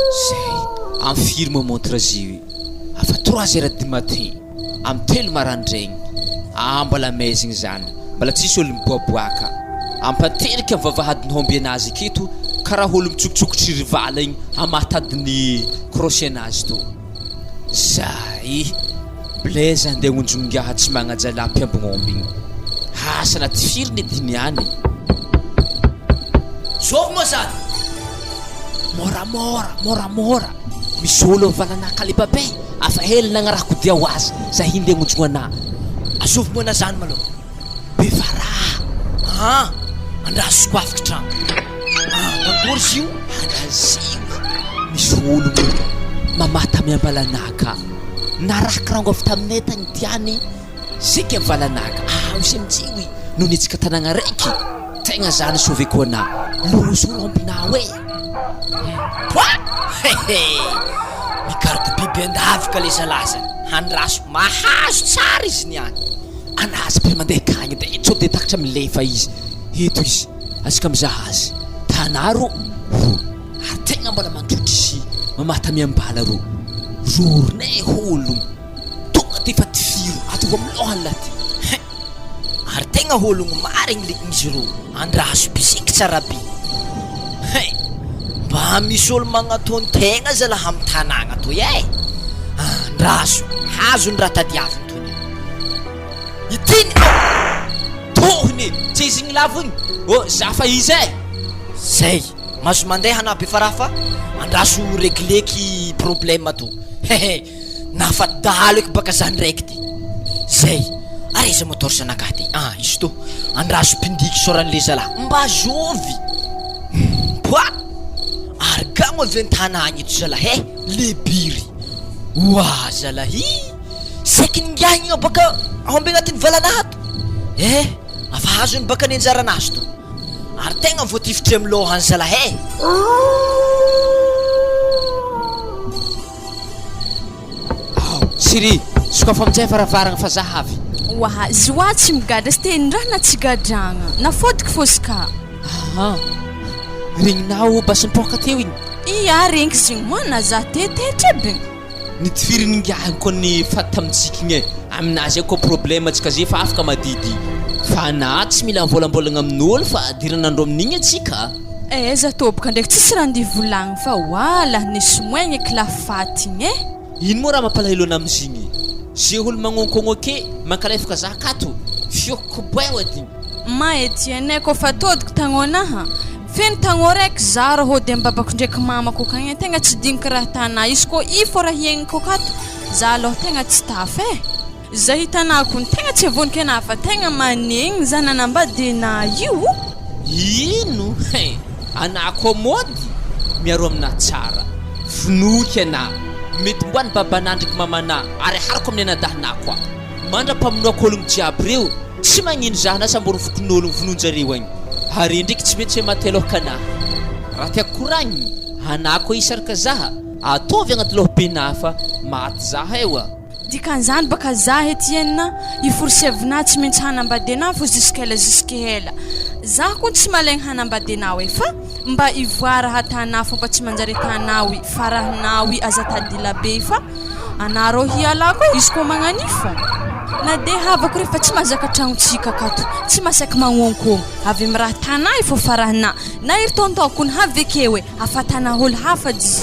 Zay, am firy moa montre zio? Afa trois heures du matin, am telo marandraigny, ah mbola maizigny zany, mbola tsisy olo miboaboaka, ampanterika am vavahadiny homby anazy aketo karaha olo mitsokotsokotry rivala igny hamaha tadiny crochet anazy tô. Zay! Blaise andeha hagnonjogno ingahy tsy magnaja lahy mpiambignomby igny. Asa na tifiriny edy niany. Zovy moa zany? Môramôra, môramôra. Misy olo am valanà kalepa be, afa ela nagnarahako dia ho azy, za hindeha hagnonjogno anà. Azovy moa na zany malôha? Befaraha! Aa! Andraso sokafiky tragno. Aa! Nagory izy io? Andrasio! Misy ologno mamaha tamy ambalanà ka. Narahiko rango avy taminay tagny tiany saika valanaka ah ose mitsiry no nitsika tanagna raiky tegna za ni sauver ko anah loza olo ampinao e Poa! Hehe! Mikaroka biby an-davaka le zalahy zany. Andraso mahazo tsara izy niany. Anazy be mandeha akagny de sao de takatra milefa izy eto izy azaka mizaha azy tanà rô ro Ary tegna mbola mandrotry sy mamata miambala rô rornay hologno tonga de efa tifiro ataovy am lohany lah ty hein. Ary tegna hologno marigny le izy rô andraso bisiky tsara be hein. Mba misy olo magnatôny tegna zalah am tanagna toy eh. Andraso hazo ny raha tadiaviny tony. Ity ny ao! Tohiny e! Tsy izy igny lavo igny? Ô za fa izy eh! Zay! Mazo mandeha na befaraha fa andraso regleky problème to hehe nahafaty dahalo eky baka za ndraiky ty zay ary aiza moa torche anakahy ty ah izy to andraso pindiky soranle zalah mba zovy poa ary gamo avy antanagna eto zalah eh le biry oa zalahy saiky ningahy igny baka aomby agnatin'ny valanahy ato eh afa azony baka ny anjaranazy to Ary tegna voatifitry am lôhany zalahy e! Ao, Siri, sokafo aminjay varavaragna fa za avy. Oa, zoa tsy migadra sy tenin-draha na tsy gadragna, na fôtiky fôsy ka. Aa, regninao basy nipoaka teo igny? Ia, regniky zegny moa na za tetetra aby. Nitifirin'ingahy koa ny faty tamintsika igny e! Aminazy ao koa problème tsika ze fa afaka madidy fa na tsy mila mivôlambôlagna amin'ôlo fa adiran'andro amin'igny atsika. Eh za toboka ndraiky tsisy raha ndeha volagny fa oalah nisy moegny eky la faty igny eh. Ino moa raha mampalahelo anah amizigny? Ze olo magnonkogno ake mankalefaka za akato, fiokiko boeo adigny. Ma Etienne kôfa tôdiko tagnônaha, feno tagnô raiky za rô hôdy am babako ndraiky mamako akagny tegna tsy digniky raha tanà izy kô i fô raha hiaignako akato za alôha tegna tsy tafa e! Za hitanà kony tegna tsy avoniky anà fa tegna manegny za nanambady anà io. Ino he! Anà koa môdy miaro aminà tsara, vonoiko anà, mety mboa ny babanà ndraiky mamanà ary ahariko amin'ny anadahinà koa. Mandra-pamonoako ologno jiaby reo, tsy magnino zah na samborin'ny fokonologno vonoin-jareo agny. Ary ndriky tsy mety hoe maty alôhaka anà. Raha tiako koragniny, anà koa hisaraka zah, ataovy agnaty lôha-benà fa maty zah eo a. Dikan'izany baka zah Etienne i forcevinah tsy maintsy hanambady anah fo jusqu'ela jusqu'ela. Zah kony tsy malaigny hanambady anao e fa mba ivoara hatanah fô mba tsy manjary atanao i farahinao i aza tadila be fa anah rô hialako e izy koa magnan'io fô. Na de havako re fa tsy mahazaka tragnontsika akato tsy mahasaky magnonkogno avy am raha tanah i fô farahinah na ery tonton kony havy ekeo e. Afatana olo hafa dzy.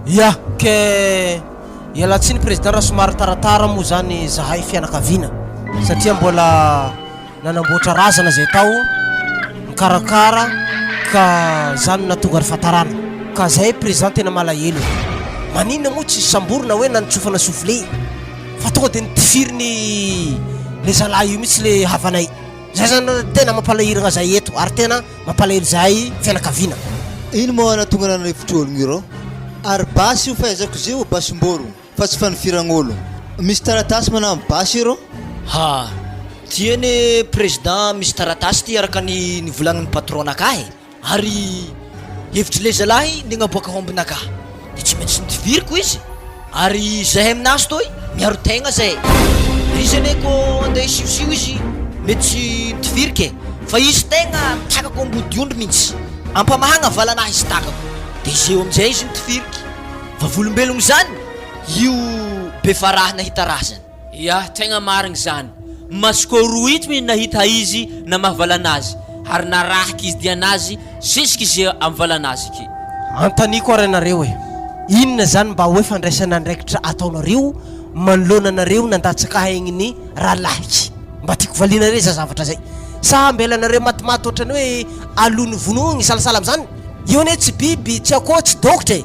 Ya, ke ialatsiny président raha somary taratara moa zany zahay fianakaviana satria mbola Nanamboatra razana izay tao, nikarakara ka zany no nahatonga ny fahatarana. Ka zay président tena malahelo e. Maninona moa tsy samborina hoe nanitsofana soufflé fa tonga de nitifiriny le zalahy io mihitsy le havanay. Zay zany tena mampalahiragna zay eto ary tena mampalahelo zahay fianakaviana. Ino moa nahatonga anao nanifitr'ologno io rô? Ary basy io fahaizako izy io basim-borogno. Fa tsy fanifiragn'olo. Misy taratasy manampy basy io rô? Ha! Ty anie président misy taratasy ty araka ny nivolagnin'ny patron-nakahy e! Ary hevitry le zalahy ny hagnaboaka aombinakahy de tsy maintsy notiviriko izy! Ary zahay aminazy toy miaro tegna zahay! Izy anie kô andeha hisiosio izy mety tsy notiviriko e! Fa izy tegna takako ambodiondry mintsy! Ampamahagna valanahy izy takako! De zeo amizay izy notifiriky! Vavolombelogno zany io Befaraha nahita razana. Ya, tegna marigny zany. Masoko roa ito mihitsy nahita izy namaha valanazy ary narahiko izy dianazy jusque izy am valanazy ke. Anontaniako ary ianareo e, inona izany mba hoe fandraisana andraikitra ataonareo manoloana anareo nandatsaka aigny rahalahiky? Mba tiako valiana re zay zavatra zay. Sa ambelanareo matimaty ohatrany hoe aloha ny vonoigny salasala amizany? Io anie tsy biby, tsy akoho, tsy dokotra e!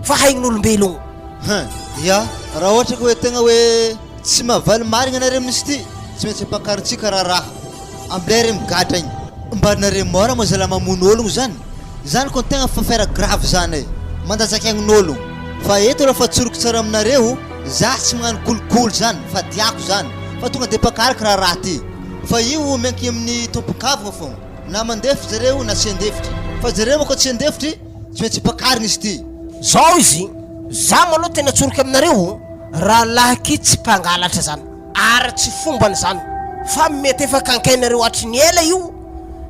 Fa haign'olombelogno. Hein! Ya, raha ohatra ka hoe tegna hoe tsy mahavaly marigna anare minisy ty, tsy maintsy ampakarintsika raharaha amle re migadra igny. Mba nare mora moa zalahy mamono ologno zany? Zany kon tegna affaire grave zany e! Mandatsaky aign'ologno. Fa eto raha fa tsoriko tsara aminareo, zah tsy magnano kolikoly zany fa diako zany, fa tonga de ampakariko raharaha ty. Fa io miankigny amin'ny tompon-kavagna fogna. Na mandefitra zareo na tsy handefitry. Fa zareo manko tsy handefitry, tsy maintsy ampakarina izy ity. Zao izy, za malou tena tsoriko aminareo, rahalahy tsy mpangalatra zany, ary tsy fombany zany, fa mety efa kankainareo hatry ny ela io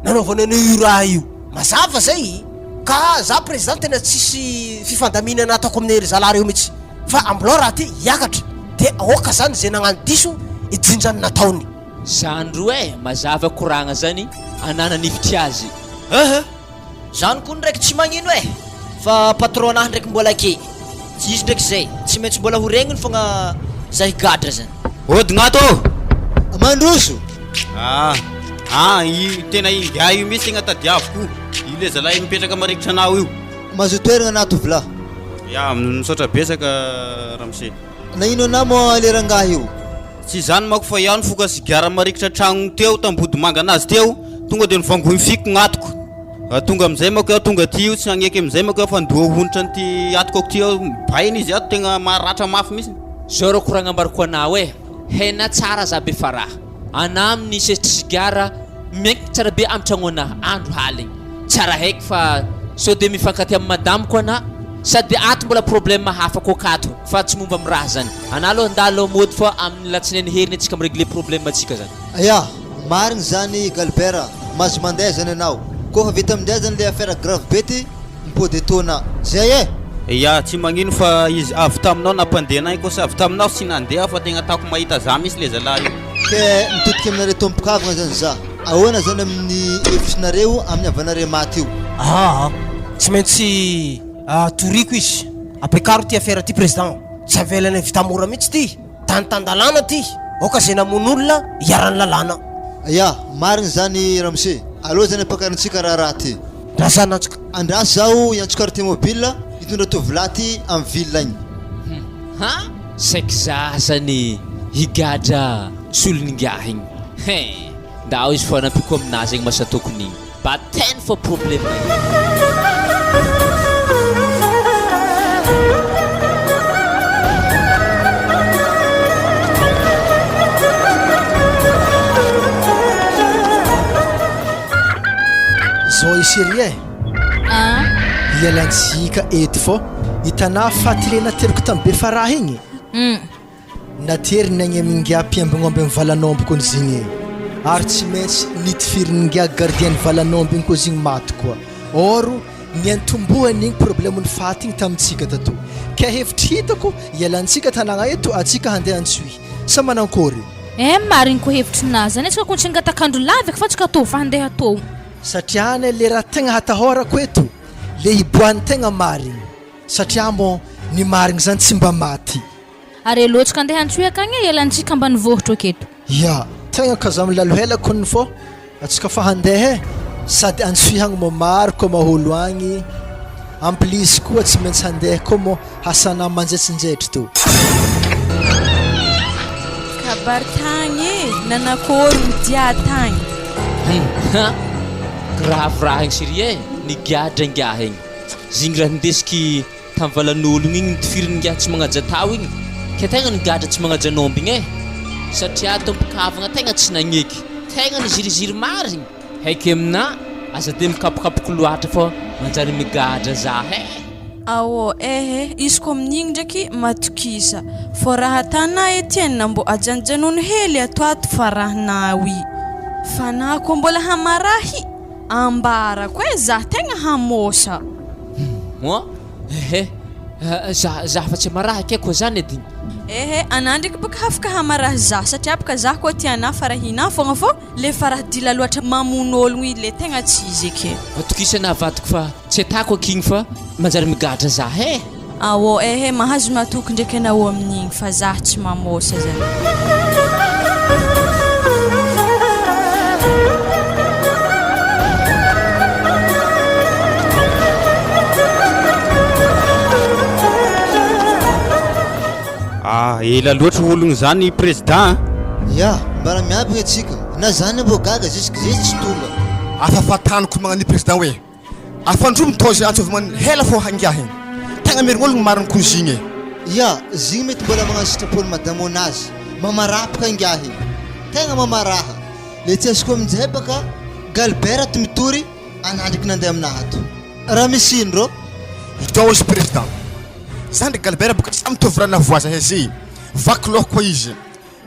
nanaovana an'io io raha io, mazava zay, ka za président tena tsisy fifandaminana ataoko amin'ery zalahy reo mitsy, fa ambilao raha ty hiakatra, de aoka zany ze nagnano diso hijinja ny nataony. Zany roa eh, mazava koragna zany ananan'ifitry azy. Ehe, zany koa ndraiky tsy magnino eh, fa patron nahy ndraiky mbola ake, tsy izy ndraiky zay, tsy maintsy mbola ho regniny fogna za higadra zany. Odigna ato ô! Mandroso! Ah, ah, io tena ingahy io mihitsy tegna tadiaviko, io le zalahy mipetraka marikitra anao io. Mazoto toeragna anah tovolahy. Ya, misaotra betsaka ramose. Nagnino anah moa le rangahy io? Tsy izany manko fa iaho nifoka sigara marikitra tragnony teo tambodimanga anazy teo, tonga dia nivangoy fiko gn'atiko. Raha tonga amizay manko iaho tonga aty io tsy hagneky amizay manko iaho fa ndoa honitra an'ity atiko ako ty aho, mibaina izy ato tegna maratra mafy mihitsy. Zao rô koragna ambarako anao e, hena tsara za be faraha, anah amin'ny sesitry sigara miaiky tsara be amy tragno anah andro haligny, tsara haiky fa sao de mifankatia amy madamiko anah, sady ato mbola problème hafa koa akato fa tsy momba amy raha zany. Anah aloha handalo mody fa amin'ny latsinainy heriny antsika mi-regler problème antsika zany. Ya, marigny zany Galbert a, mahazo mandeha zany anao, kôfa vita amindray zany le affaire grave be ty, mipody etoana zay eh! Ya, tsy magnino fa izy avy taminao nampandeha anay kosa avy taminao tsy nandeha fa tegna ataoko mahita za mintsy le zalahy io. Ke mitodika aminareo tompokavagna zany za. Ahoana zany amin'ny hevitrinareo amin'ny havanareo maty io? Aa tsy maintsy toriko izy. Ampiakaro ty affaire ty président. Tsy avelanay vita mora mihitsy ty. Tany tan-dalàna ty. Aoka zay namono olona hiharan'ny lalàna. Ya, marigny zany ramose. Aleo zany ampakarintsika raharaha ty. Andraso anantsika. Andraso zaho hiantso quartier mobile hitondra tovolahy ty amin'ny ville agny. Hum ha! Saiky za zany higadra solon'ingahy igny. Hein! Ndao izy fô anampiako aminazy agny masatokony igny. Bateny fô problème igny. Zao i chérie e! Ah. Ialantsika eto fô hitanà faty le nateriko tam Befaraha igny? Hum. Nateriny agny amin'ingahy mpiambignomby am valan'omby kony zigny e! Ary tsy maintsy nitifirin'ingahy gardien ny valan'omby igny koa zigny maty koa. Or niantombohany igny problème ny faty igny tamintsika tato. Ka hevitry hitako ialantsika tanagna eto atsika handeha Antsohihy. Sa manankôry? Eh marigny koa hevitrinà zany, antsika kony tsy hangatak'andro lava eky fa antsika tô fa handeha tô. Satria anie le raha tegna hatahorako eto le hiboahan'ny tegna marigny satria mô ny marigny zany tsy mba maty. Ary aleo tsika andeha antsoy akagny e ialantsika ambanivohitra aketo. Ya, tegna ka za milalo hela kony fô atsika fa handeha e, sady antsoy agny mô maro koa maholo agny, en plus koa tsy maintsy handeha koa mô hasanà manjetsinjetry tô. Kabary tagny e, nanakôry ny dia tagny. Hum ha! Grave raha igny chérie e, nigadra ingahy igny, zigny raha nindesiky Tam valan'ologno igny nitifiriny ingahy tsy magnaja tao igny, ke tegna nigadra tsy magnaja an'omby igny e! Satria tompon-kavagna tegna tsy nagneky, tegna niziriziry marigny! Haiky aminà, aza de mikapokapoko loatra fô manjary migadra zah e! Aô ehe, izy ko amin'igny ndraiky matokisa, fô raha atanà Etienne mbô ajanojanono hely ato ato fa rahanao i, fa na koa mbola hamarahy, ambarako e zah tegna hamôsa. Hum ehe za za fa tsy hamaraha ke koa zany edy. Ehe anah ndraiky boka hafaka hamaraha za satria boka za koa tia anah fa raha hinah fogna fô le fa raha dila loatra mamono ologno i le tegna tsy izy eke. Atokisana vadiko fa tsy atako ankigny fa manjary migadra za he. Aô ehe mahazo matoky ndraiky anao amin'igny fa zah tsy mamôsa zany. Ah, ela loatra ologno zany président a. Ya, mbala miambigna atsika, na zany mbô gaga jusque zay tsy tonga. Afafataniko magnania président hoe. Afandroa mitôzy antsovy man hela fô hangiahiny. Tegna merignologno marigny ko zigny e. Ya, zigny mety mbola magnano sitrapony madame onazy. Mamarapaka ingahy. Tegna mamaraha. Le tsy azoko aminjay baka Galbert ato mitory anah ndreky nandeha aminah ato. Raha misy ino rô? Izao izy président. Za ndreky Galbert boka samy mitovy raha navoaza zay. Vaky loha koa izy.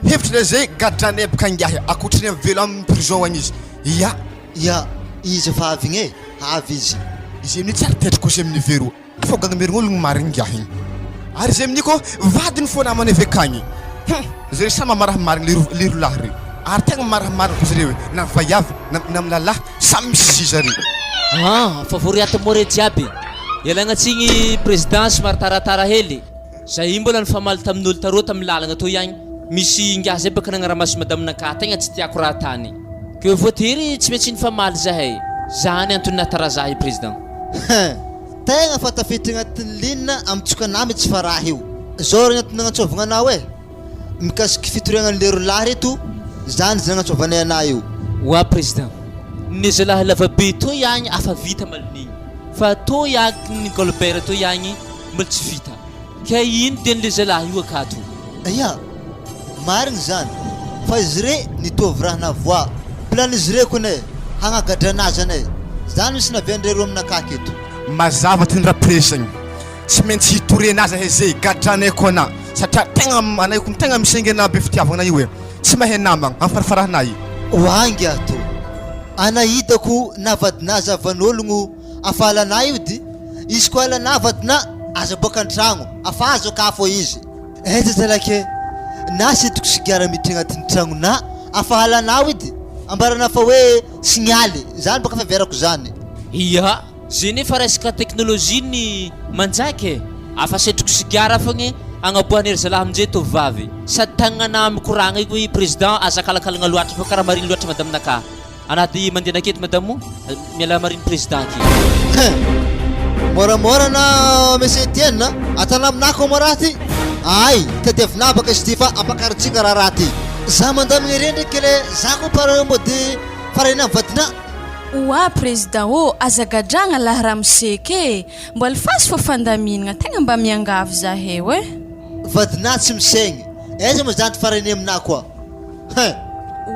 Hevitry le zay gadranay boka ingahy akoatry ny velo am prison agny izy ya. Ya, izy efa avy igny e, avy izy. Izy amin'io tsy ary taitra koa izy amin'ny vero fô gaga merignologno marigny ingahy igny ary izy amin'io koa vadiny fô namany avy akagny hum zareo samy mamaraha marigny leroa leroa lahy reo ary tegna mamaraha marigny koa zareo e na vaiavy na na am lalahy samy misy zareo. Ah, fa vory ato more jiaby. Ialagna tsigny président somary taratara hely. Zay mbola nifamaly tamin'olo taroa tamin'ny lalagna toy agny. Misy ingahy zay baka nagnaramaso madame nakahy tegna tsy tiako raha tany. Ke voatery tsy maintsy nifamaly zahay. Zany antony nahatara zahy i président. Hein! Tegna fa tafiditra agnatin'ny ligne amin-tsokana mitsy fa raha io. Zao ry antony nagnantsôvagna anao e! Mikasiky fitoriagna an'le rolahy reto zany zay nagnantsôvanay anah io. Oa président, ny zalahy lavabe toy agny afa vita malin'igny fa toy agny ny Golbert toy agny Mbola tsy vita. Ka ino dia an'le zalahy io akato? Ya, marigny zany, fa izy re nitovy raha navoa plan izy re kone hagnagadrana anazy ane, zany misy naviandre roa aminakahy keto. Mazava ty ny rapresagny, tsy maintsy hitoriana azy ahe ze gadranay ko ana satria tegna anay ko tegna misengy ana be fitiavagna io e, tsy mahay namagna am farafarahana i. Oangy ato, ana hitako na vadinà zavan'ologno Afa alanà io dy izy ko alanà vadinà aza boaka antragno afa azo akafo izy. Aiza zalaky e! Na sitoko sigara miditra agnatin'ny tragnonà. Afahalanao edy, ambaranao fa hoe signaly, zany bôka fiheverako zany. Ia, ze nefa resaka technologie ny manjaka e! Afa setriko sigara fogna agnaboahany ry zalahy aminjay tovovavy sady tagnana mikoragna io hoe président aza akalakalagna loatra fa karaha marigny loatra madame nakahy. Anaty mandeha naketo madame o, miala marine président aky. Hein! Moramora na Monsieur Etienne a! Atana aminah koa moa raha ty? Ay! Tadiavinah baka izy ty fa ampakarintsika raharaha ty. Za mandamigna ireny ndraiky le za koa par mody farahina am vadinah. Oa président ô, aza gadragna lahy ramose ke! Mbo alefaso fô fandaminagna, tegna mba miangavy zaheo eh! Vadinah tsy misaigny, aiza moa zany ty farahiny aminah koa? Hein!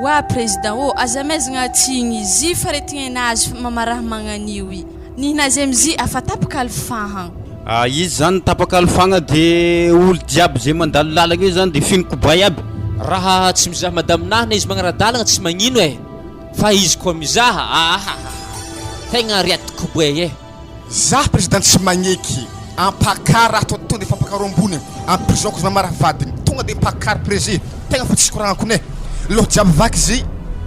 Oa président ô, aza amaizagna tsigny izy fa retignenazy fa mamaraha magnanio i. Nihinazy amzy afa tapaka alifahagna. Ah izy zany tapaka alifagna de olo jiaby ze mandalo lalagna eo zany de feno kobay aby. Raha tsy mizaha madame Nahina izy magnara-dalagna tsy magnino eh! Fa izy koa mizaha ahahaha tegna riaty kobay eh! Za président tsy magneky ampakara ato tonga de fampakaro ambony am prison kozy mamara vadiny tonga de mpakary preze tegna fa tsisy koragnako ne loha jiaby vaky zy.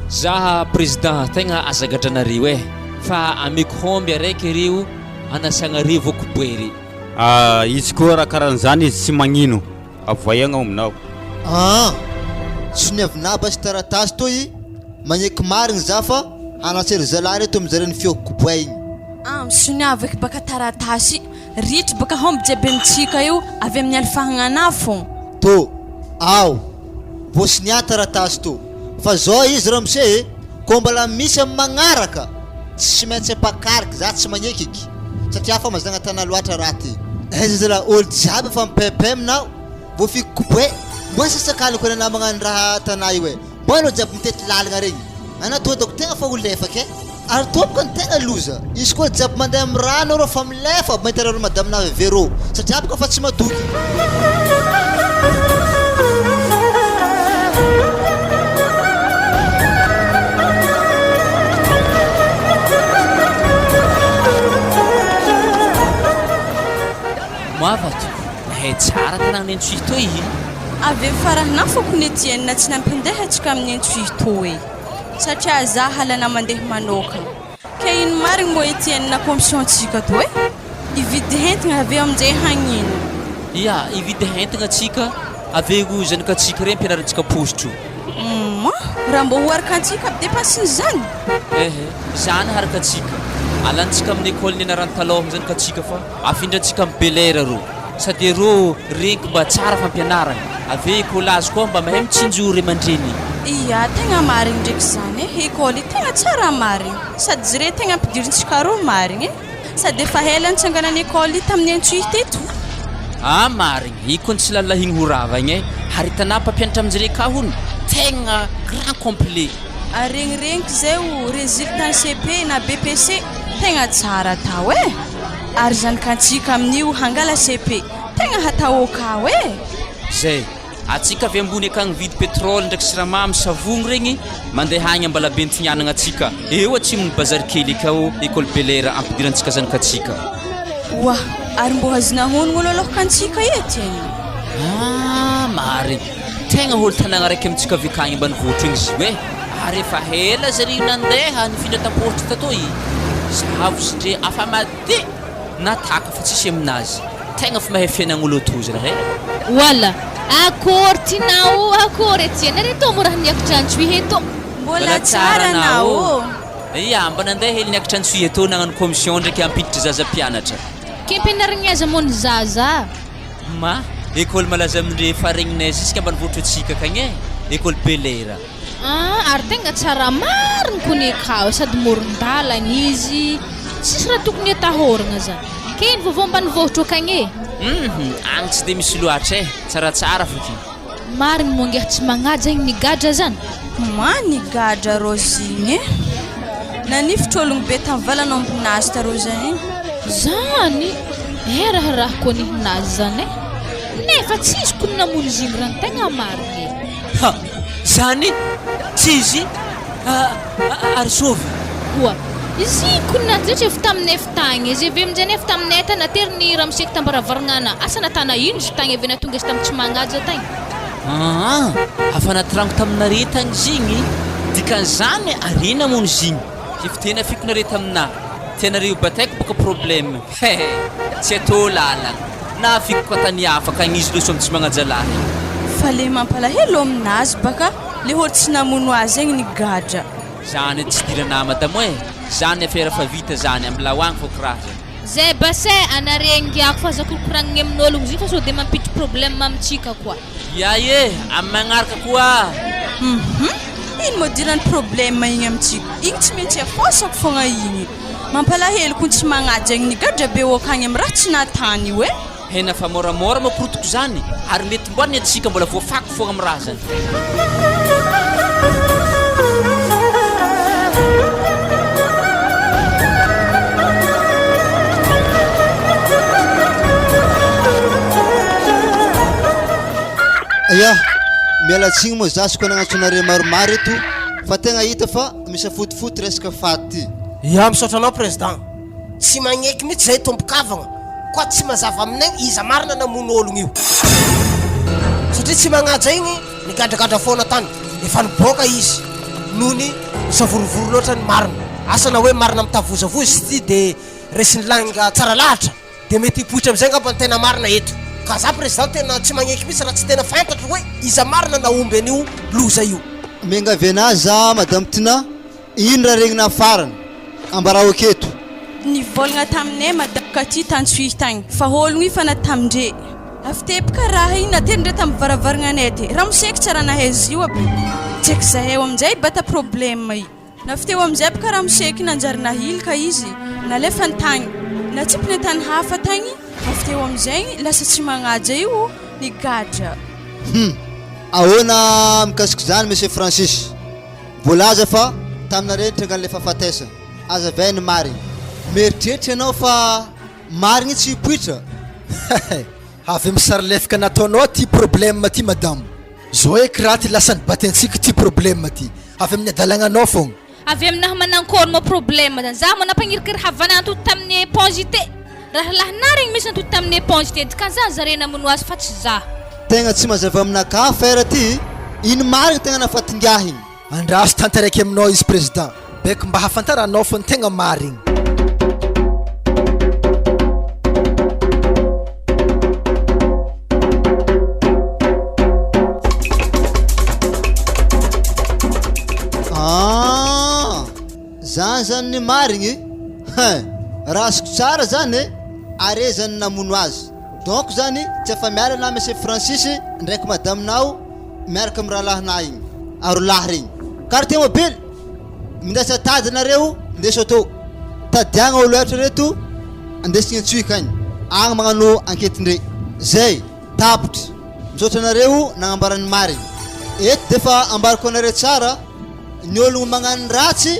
Za président tegna aza gadranareo eh fa ameko homby araiky reo anasagnareo koboery. Ah izy koa raha karan'izany izy tsy magnino. Avoay agny aminao. Aa! Soniavinà basy taratasy toy, magneky marigny za fa hanatse ry zalahy reto aminjare ny feoko koboay igny. Aa! Soniavo eky baka taratasy, ritry baka homby jiaby amintsika io avy amin'ny alifahagnanà fô. Tô! Ao! Voasonià taratasy tô! Fa zao izy ramose e, kô mbola misy amin'ny magnaraka, tsy maintsy ampakariky, za tsy magneky eky, satria fa mazagna tana loatra raha ty. Aiza zala olo jiaby efa mipempem nao vao fikobo e mbo sasakalako ry anah magnano raha tanà io e mbo anao jiaby mitety lalagna regny anah toa doko tegna fa ho lefaka e ary tompoko ny tegna loza izy koa jiaby mandeha am rano reo fa milefa aby mahita reo madame navy vero satria boka fa tsy matoky. Moava tompoko, mahay tsara tanàna Antsohihy toy i. Avy eo farany nafako ny Etienne tsy nampindeha antsika amin'ny Antsohihy toy satria za halana mandeha manokana. Ke ino marigny mbô Etienne commission tsika tô e? Hividy hentagna avy eo aminjay hagnino? Ya, hividy hentagna tsika avy eo zanakatsika rey ampianarintsika paositro. Humm, raha mbô ho araka antsika aby depense-ny zany? Ehe, zany haraka antsika. Alantsika amin'ny école nianarany talôha zanakatsika fa afindrantsika amin'ny Bel Air rô. Sady arô reniko mba tsara fampianarana. Avy eo écolage koa mba mahay mitsinjo ray aman-dreny. Ia, tegna marigny ndraiky zany e, école io tegna tsara marigny, sady zare tegna ampidirintsika rô marigny e, sady efa ela nitsanganany école io tamin'ny Antsohihy teto. Ah marigny, io kony tsy lalahigny ho ravagna e, ary hitanà mpampianatra aminjare ka hono tegna grand complet. Ary regniregniko zay o résultat ny CP na BPC tegna tsara atao e! Ary zanakantsika amin'io hangala CP tegna hatao akao e! Zay, atsika avy ambony akagny mividy pétrole ndraiky siramamy, savogno regny, mandeha agny Ambalabe Antinianagna atsika, eo atsimon'ny bazary kely akao école Bel-Air ampidirantsika zanakatsika. Oa, ary mbô azonà honogno olo alohakantsika ety e! Ah, marigny, tegna olo tanagna raiky amintsika avy akagny ambanivohitra igny izy io e! Ary efa ela zare io nandeha nifindra tam-pôritra tatoy, zahavo izy ndre afa made na taka fa tsisy aminazy, tegna fa mahay fiainagn'olo atoy zalahy e! Wala! Akory tinao akory Etienne re tô mora niakatra Antsohihy eto. Mbola tsara nao. Ia, mba nandeha hely niakatra Antsohihy eto nagnano commission ndraiky hampiditra zaza mpianatra. Ke ampianarigny aza moa ny zaza. Ma, école malaza amindre efa regninay jusque ambanivohitra antsika akagny e, école Bel-Air. Ah, ary tegna tsara marigny kony akao sady moron-dalagna izy, tsisy raha tokony atahôragna zany. Ke ino vaovao ambanivohitra akagny e? Hum, agny tsy de misy loatra e, tsaratsara foky. Marigny moa ngiahy tsy magnaja igny nigadra zany. Ma nigadra Rose igny e! Nanifotry ologno be tamin'ny valan'ombinazy ta Rose igny. Zany! Eh raharaha koa nihinazy zany e! Nefa tsy izy kony namono izy igny raha ny tegna marigny e! Ha! Zany! Tsy izy! Ary sôvy? Oa! Izy igny kony nanjitra efa taminay efa tagny, izy avy aminjay nefa taminay tagny nateriny ramose tambaravaranana, asa natana ino izy tagny avy nahatonga izy tamin'ny tsy magnaja tagny. Aa! Afa natirango taminare tagny zigny? Dikan'izany are namono zigny? Efa tena fikonare taminah. Tianareo bataiko boka problème. He! Tsy atao lalagna. Na fikoko tany hafa ka gnizy loso am tsy magnaja lahy. Fa le mampalahelo aminazy baka le olo tsy namono azy igny nigadra. Zany tsy idirana madamo e! Zany afera fa vita zany, ambilao agny fô kiraha zany. Zay base anare ingiako fa aza korokoragniny amin'ologno zay fa sao de mampiditry problème amintsika koa. Ia e, amin'ny magnaraka koa. Hum ino moa idirany problème igny amintsika, igny tsy maintsy afôsako fogna igny. Mampalahelo ko tsy magnaja igny nigadra be okagny am raha tsy natany io e. Hena fa moramora moa korotiko zany ary mety mboa ny antsika mbola voafako fogna am raha zany. Ya, miala tsiny moa za sy ko nagnantso anareo maromaro eto fa tegna hita fa misafotofoto resaka faty ty. Ya, misaotra anao président. Tsy magneky mihitsy zay tompokavagna koa tsy mazava aminay iza marina namono ologno io satria tsy magnaja igny nigadragadra foana tany efa niboaka izy nony nisavorovoro loatra ny marina asa na hoe marina mitavozavoza izy ity de resin'ny lainga tsara lahatra de mety hipoitra amizay angamba ny tena marina eto ka za président tena tsy magneky mihitsy raha tsy tena fantatro hoe iza marina nahomby an'io loza io. Miangavy anah za madame Tina Ino raha regnina farany? Ambarao aketo. Nivôlagna taminay madame Cathy tantsohihy tagny fa ôlogno io fa natamindre. Avy teboka raha igny naterindre tamin'ny varavaragnanay aty. Ramose eky tsara nahay izy io aby. Tsy eky zahay eo aminjay bata problème io. Navy teo aminjay boka ramose eky nanjary nahilika izy. Nalefany tagny. Natsipiny an-tany hafa tagny. Avy teo aminjay lasa tsy magnaja io nigadra. Hum. Ahoana mikasika izany Monsieur Francis? Voalaza fa taminareo nitrangan'ilay fahafatesana. Azavain ny marigny. Mieritreritra ianao fa marigny tsy hipoitra? Hehe, avy amin'ny sary lefika nataonao ty problème ty madame. Zao eky raha ty lasa nibaty antsika ty problème ty. Avy amin'ny adalagnanao fogna. Avy aminahy manankôry moa problème zany? Za moa nampagnirikiry havana antody tamin'ny éponge ity. Rahalahinà regny mihitsy nantody tamin'ny éponge ity. Dikan'izany zare namono azy fa tsy za. Tegna tsy mazava aminakahy affaire ty, ino marigny tegna nafatingahy igny? Andraso tanteraiky aminao izy président, beko mba hafantaranao fa ny tegna marigny. Ah! Zany zany ny marigny? Hein! Rasiko tsara zany e! Are zany namono azy. Donc zany tsy afa-miala na Monsieur Francis ndraiky madame-nao miaraka amin'ny rahalahinah igny, arolahy regny. Quartier mobile! Mindaisa tady nareo ndeso atô. Tadiagna olo efatra reto andesigny Antsohihy agny. Agny magnano enquête-ndre. Zay! Tapitra. Misaotra anareo nagnambara ny marigny. Eto defa ambarako anareo tsara, ny ologno magnano ratsy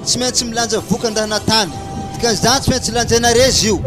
tsy maintsy milanja vokan-draha natany. Dikan'izany tsy maintsy lanjainareo izy io.